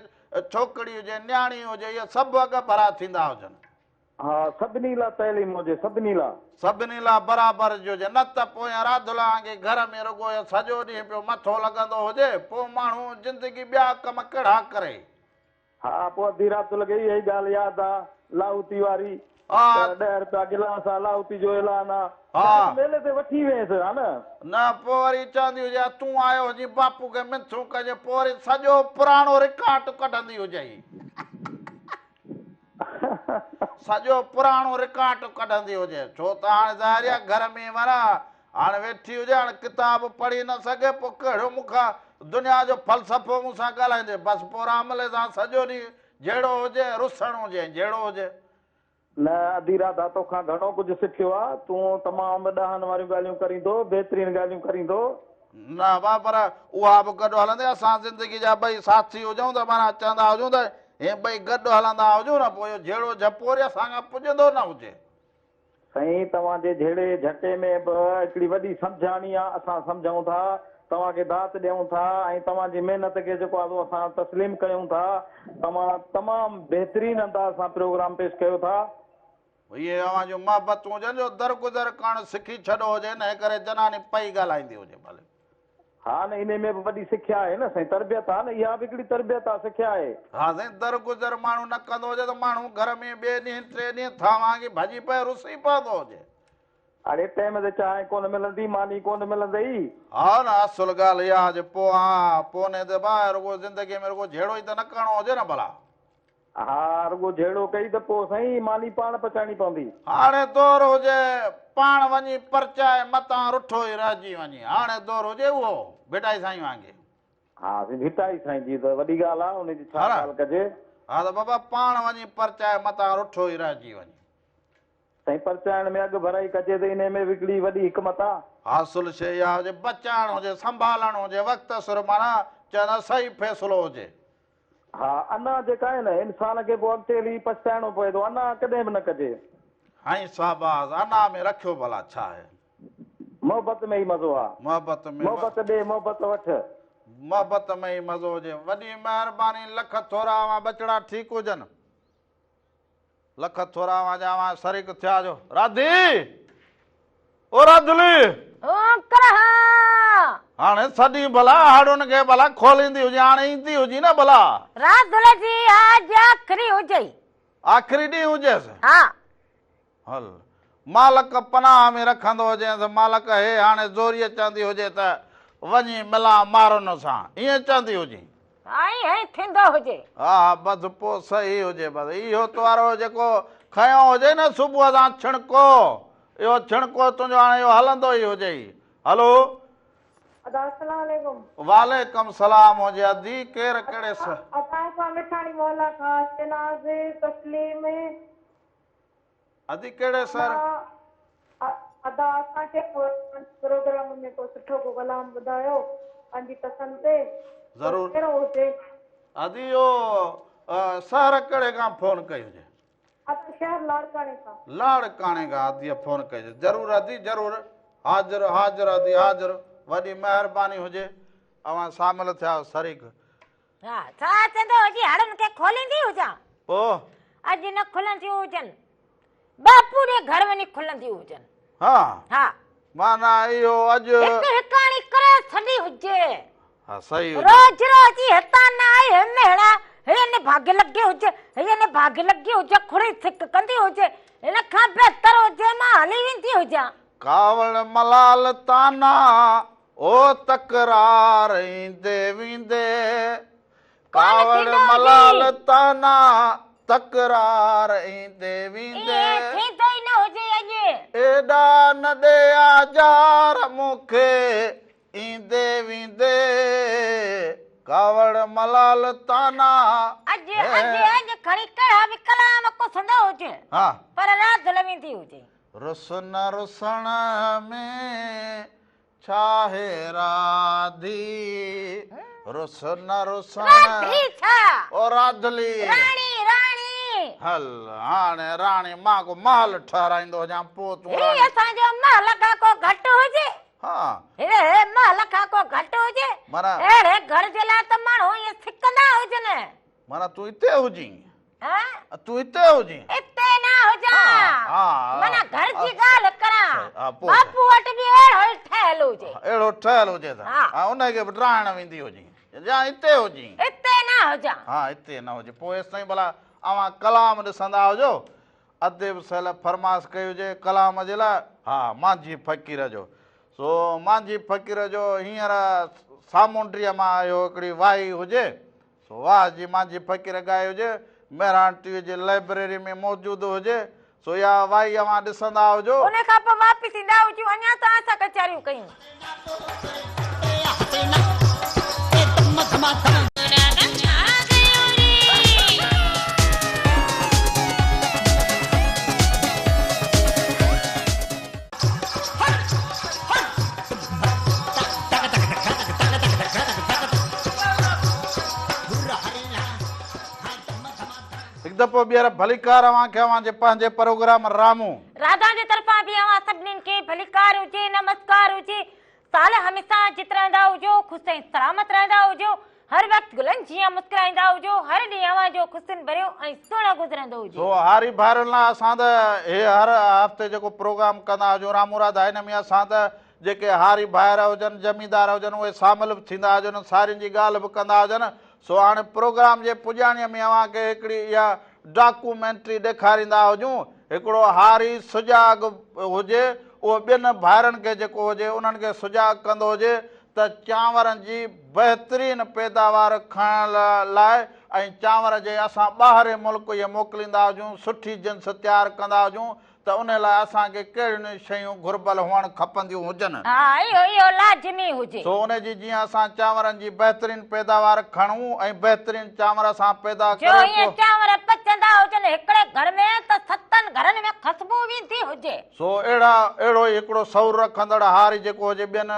ڇوڪري هجي نياڻي هجي اهي سڀ اڳڀرا ٿيندا هجن. ها سڀني لا تعليم هجي سڀني لا. سڀني لا برابر جي هجي نه ته پويان راڌل وانگي گهر ۾ رڳو اهو سڄو ڏينهن پيو مٿو لڳندو هجي پوء ماڻهو زندگي ٻيا ڪم ڪهڙا ڪري. ها پوء اڌي رات لڳي اها ئي ڳالهه ياد آ لاهوتي واري ته ڏهه رپيا گلاس آ لاهوتي جو اعلان آ شايد ميلي تي وٺي ويس ها نه. نه پوء وري چوندي هجي ها تون آيو هجين باپو کي منٿون ڪجي پوء وري سڄو پراڻو رڪارڊ ڪڍندي هجئي. سڄو پراڻو رڪارڊ ڪڍندي هجي، ڇو ته هاڻي ظاهر آهي گهر ۾ معنيٰ هاڻي ويٺي هجي، هاڻي ڪتاب پڙهي نه سگهي، پوء ڪهڙو مون کان دنيا جو فلسفو مون سان ڳالهائيندي، بس پوء راملي سان سڄو ڏينهن جهيڙو هجي، رسڻ هجي ۽ جهيڙو هجي. نه ادي راڌا توکان گهڻو ڪجهه سکيو آ، تون تمام ڏاهن واريون ڳالهيون ڪرين ٿو، بهترين ڳالهيون ڪرين ٿو. نه ڀاء پر اها به گڏ هلندي اسان زندگي جا ٻئي ساٿي هجون ته معنيٰ چوندا هجون ته هي ٻئي گڏ هلندا هجون نه پوء اهو جهيڙو جهپو وري اسان کان پڄندو نه هجي. سائين توهان جي جهيڙي جهٽي ۾ به هڪڙي وڏي سمجهاڻي آ اسان سمجهون ٿا توهان کي داد ڏيون ٿا ۽ توهان جي محنت کي جيڪو آ سو اسان تسليم ڪيون ٿا توهان تمام بهترين انداز سان پروگرام پيش ڪيو ٿا. اهي اوهان جون محبتون هجن جو درگذر ڪرڻ سکي ڇڏو هجي انهيء ڪري جناني پئي ڳالهائيندي هجي ڀلي. ها نه انهي ۾ به وڏي سکيا آهي نه سائين تربيت آ نه اها به هڪڙي تربيت آ سکيا آهي. ها سائين درگذر ماڻهو نه ڪندو هجي ته ماڻهو گهر ۾ ٻئي ڏينهن ٽئين ڏينهن ٿانء وانگي ڀڄي پئي رسي پوندو هجي. اڙي ٽيم تي چانهه ڪونه ملندي ماني ڪونه ملندئي. ها نه اصل ڳالهه اها هجي پوء ها پوء انهي تي ڀاء رڳو زندگي ۾ رڳو جهيڙو ئي ته نه ڪرڻو هجي نه ڀلا. ها رڳو جهيڙو ڪئي ته پوء سائين ماني پاڻ پچائڻي پوندي. هاڻي دور هجي پاڻ وڃي پرچائي متان رٺو ئي رهجي وڃي. هاڻي دور هجي اهو ڀٽائي سائين وانگي. ها سائين ڀٽائي سائين جي ته وڏي ڳالهه آ ان جي ڇا ڳالهه ڪجي. ها ته بابا پاڻ وڃي پرچائي متان رٺو ئي رهجي وڃي. سائين پرچائڻ ۾ اڳ ڀرائي ڪجي ته انهي ۾ به هڪڙي وڏي حڪمت آ. حاصل شيء اها هجي بچائڻ هجي سنڀالڻ هجي وقت سر معنيٰ چوندا صحيح فيصلو هجي. ها انا جيڪا آهي نه انسان کي پوء اڳتي هلي پڇتائڻو پوي ٿو انا ڪڏهن به نه ڪجي. هائين شاباس انا ۾ رکيو ڀلا ڇا آهي. محبت ۾ ئي مزو آ. محبت ۾. محبت ڏي محبت وٺ. محبت ۾ ئي مزو هجي. وڏي مهرباني لک ٿورا اوهان ٻچڙا ٺيڪ هجن. لک ٿورا اوهان جا اوهان شريڪ ٿيا جو. راڌي او راڌلي. او ڪرها. هاڻي سڏي ڀلا هڙن کي ڀلا کوليندي هجي هاڻي ايندي هجي نه ڀلا. راڌل جي اڄ آخري هجئي. آخري ڏينهن هجيس. ها. هل. مالڪ پناهه ۾ رکندو هجينس. مالڪ هي هاڻي زوريء چوندي هجي ته وڃي ملان مارن سان. ائين چوندي هجين. ها ائين ئي ٿيندو هجي. ها ها بس پوء صحيح هجي بس اهو تو وارو جيڪو کنيو هجئي نه صبح سان ڇڻڪو اهو ڇڻڪو تنهنجو هاڻي اهو هلندو ئي هجئي. هلو. ادا السلام عليڪم. وعليڪم سلام هجي ادي ڪير ڪهڙي س. ادا اسان مٺاڻي محلا کان شهناز تسليم. ادي ڪهڙي سر. ادا اسان کي پروگرام ۾ ڪو سٺو ڪو ڪلام ٻڌايو پنهنجي پسند تي ضرور ڪهڙو هجي. ادي اهو شهر ڪهڙي کان فون ڪئي هجي. ادا شهر لاڙڪاڻي کان. لاڙڪاڻي کان ادي فون ڪئي هجي ضرور ادي ضرور حاضر حاضر ادي حاضر وڏي مهرباني هجي اوهان شامل ٿيا شريڪ. ها ڇا چوندو هجي هڙن کي کوليندي هجان. پوء؟ اڄ نه کلنديون هجن. باپو ڏي گهر وڃي کلنديون هجن. ها. ها. معنيٰ اهو اڄ. هڪ هڪاڻي ڪري ڇڏي هجي. ها صحيح هجي. روز روز جي هتان نه آئي هي مهڙا هي نڀاڳ لڳي هجي هي نڀاڳ لڳي هجي کڙي ٿڪ ڪندي هجي هن کان بهتر هجي مان هلي ويندي هجان. ڪاوڙ ملال طعنا او تڪرار ايندي ويندي ڪونه ڪاوڙ ٿيندو هجي. ملال طعنا تڪرار ايندي ويندي. ائين ٿيندو ئي نه هجي اڄ. ايڏا نه ڏي آزار مون کي ايندي ويندي ڪاوڙ ملال طعنا. اڄ اڄ اڄ کڻي ڪهڙا به ڪلام ڪسندو هجي ها. پر راڌل ويندي هجي. رس نه رسڻ ۾ ڇاهي راڌي رس نه رسڻ. راڌي ڇا؟ او راڌلي. راڻي راڻي. هل هاڻي راڻي مان ڪو محل ٺهرائيندو هجان پوء تون هي راڻي. اسان جو محل کان ڪو گهٽ هجي. ها. هي محل کان ڪو گهٽ هجي. معنيٰ. اهڙي گهر جي لاء ته ماڻهو ائين سڪندا هجن. معنيٰ تون اتي هجين. ها؟ تون اتي هجين. اتي نه هجان. ها. معنيٰ گهر جي ڳالهه ڪران. ها پوء. باپو وٽ به اهڙو ئي ٺهيل هجي. اهڙو ٺهيل هجي ته. ها. ها ان کي به ڊاهڻ ويندي هجين. يا اتي هجين. اتي نه هجان. ها اتي نه هجي. پوء ايستائين ڀلا اوهان ڪلام ڏسندا هجو. ادي به سهل فرمائش ڪئي هجي ڪلام جي لاء. ها مانجهي فقير جو. سو مانجهي فقير جو هينئر سامونڊيء مان اهو هڪڙي وائي هجي. سو واهه جي مانجهي فقير ڳائي هجي، مهراڻ ٽي وي جي لئبريري ۾ موجود هجي، سو اها وائي اوهان ڏسندا هجو. ان کان پوء واپس ايندا هجون، اڃا توهان سان ڪچهريون ڪيون. هڪ دفعو ٻيهر ڀليڪار اوهان کي اوهان جي پنهنجي پروگرام رامون. راڌا جي طرفان به اوهان سڀنين کي ڀليڪار هجي نمسڪار هجي سال هميشه جت رهندا هجو خوش ۽ سلامت رهندا هجو هر وقت گلن جيان مسڪرائيندا هجو هر ڏينهن اوهان جو خوشين ڀريو ۽ سهڻو گذرندو هجي. سو هاري ڀائرن لاء اسان ته هي هر هفتي جيڪو پروگرام ڪندا هجون رامون راڌا ان ۾ اسان ته جيڪي هاري ڀائر هجن زميندار هجن اهي شامل به ٿيندا هجن سارين جي ڳالهه به ڪندا هجن سو هاڻي پروگرام جي پڄاڻيء ۾ اوهان کي هڪڙي اها ڊاڪومينٽري ڏيکاريندا هجون هڪڙو هاري سجاڳ هجي اهو ٻين ڀائرن کي جيڪو هجي انهن کي سجاڳ ڪندو هجي ته چانورن جي بهترين پيداوار کڻڻ لاء ۽ چانور جي اسان ٻاهرين ملڪ اهي موڪليندا هجون سٺي جنس تيار ڪندا هجون ته انهي لاء اسان کي ڪهڙيون شيون گهربل هئڻ کپنديون هجن. ها اهو اهو لازمي هجي. سو انهي جي جيئن اسان چانورن جي بهترين پيداوار کڻون ۽ بهترين چانور اسان پيدا جو ڪري ائين پوء. چانور پچندا هجن هڪڙي گهر ۾ ته ستن گهرن ۾ خشبو ويندي هجي. سو اهڙا اهڙو ئي هڪڙو شعور رکندڙ هاري جيڪو هجي ٻين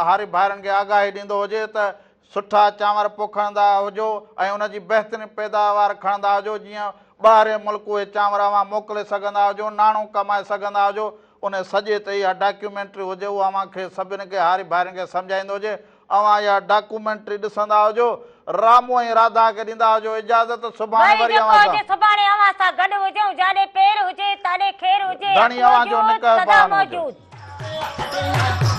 هاري ڀائرن کي آگاهي ڏيندو هجي ته سٺا چانور پوکڻدا هجو ۽ ان جي بهترين پيداوار کڻندا هجو جيئن ٻاهرين ملڪ اهي چانور اوهان موڪلي سگهندا هجو، ناڻو ڪمائي سگهندا هجو، ان سڄي تي اها ڊاڪيومينٽري هجي، اهو اوهان کي سڀني کي هاري ڀائرن کي سمجهائيندو هجي، اوهان اها ڊاڪومينٽري ڏسندا هجو، رامو ۽ راڌا کي ڏيندا هجو اجازت، سڀاڻي وري وري جيڪو اوهان هجي سان. سڀاڻي اوهان سان گڏ هجون، جاڏي پير هجي تاڏي خير هجي، ڌڻي حق اوهان جو موجود سدا نگهبان هجي. موجود.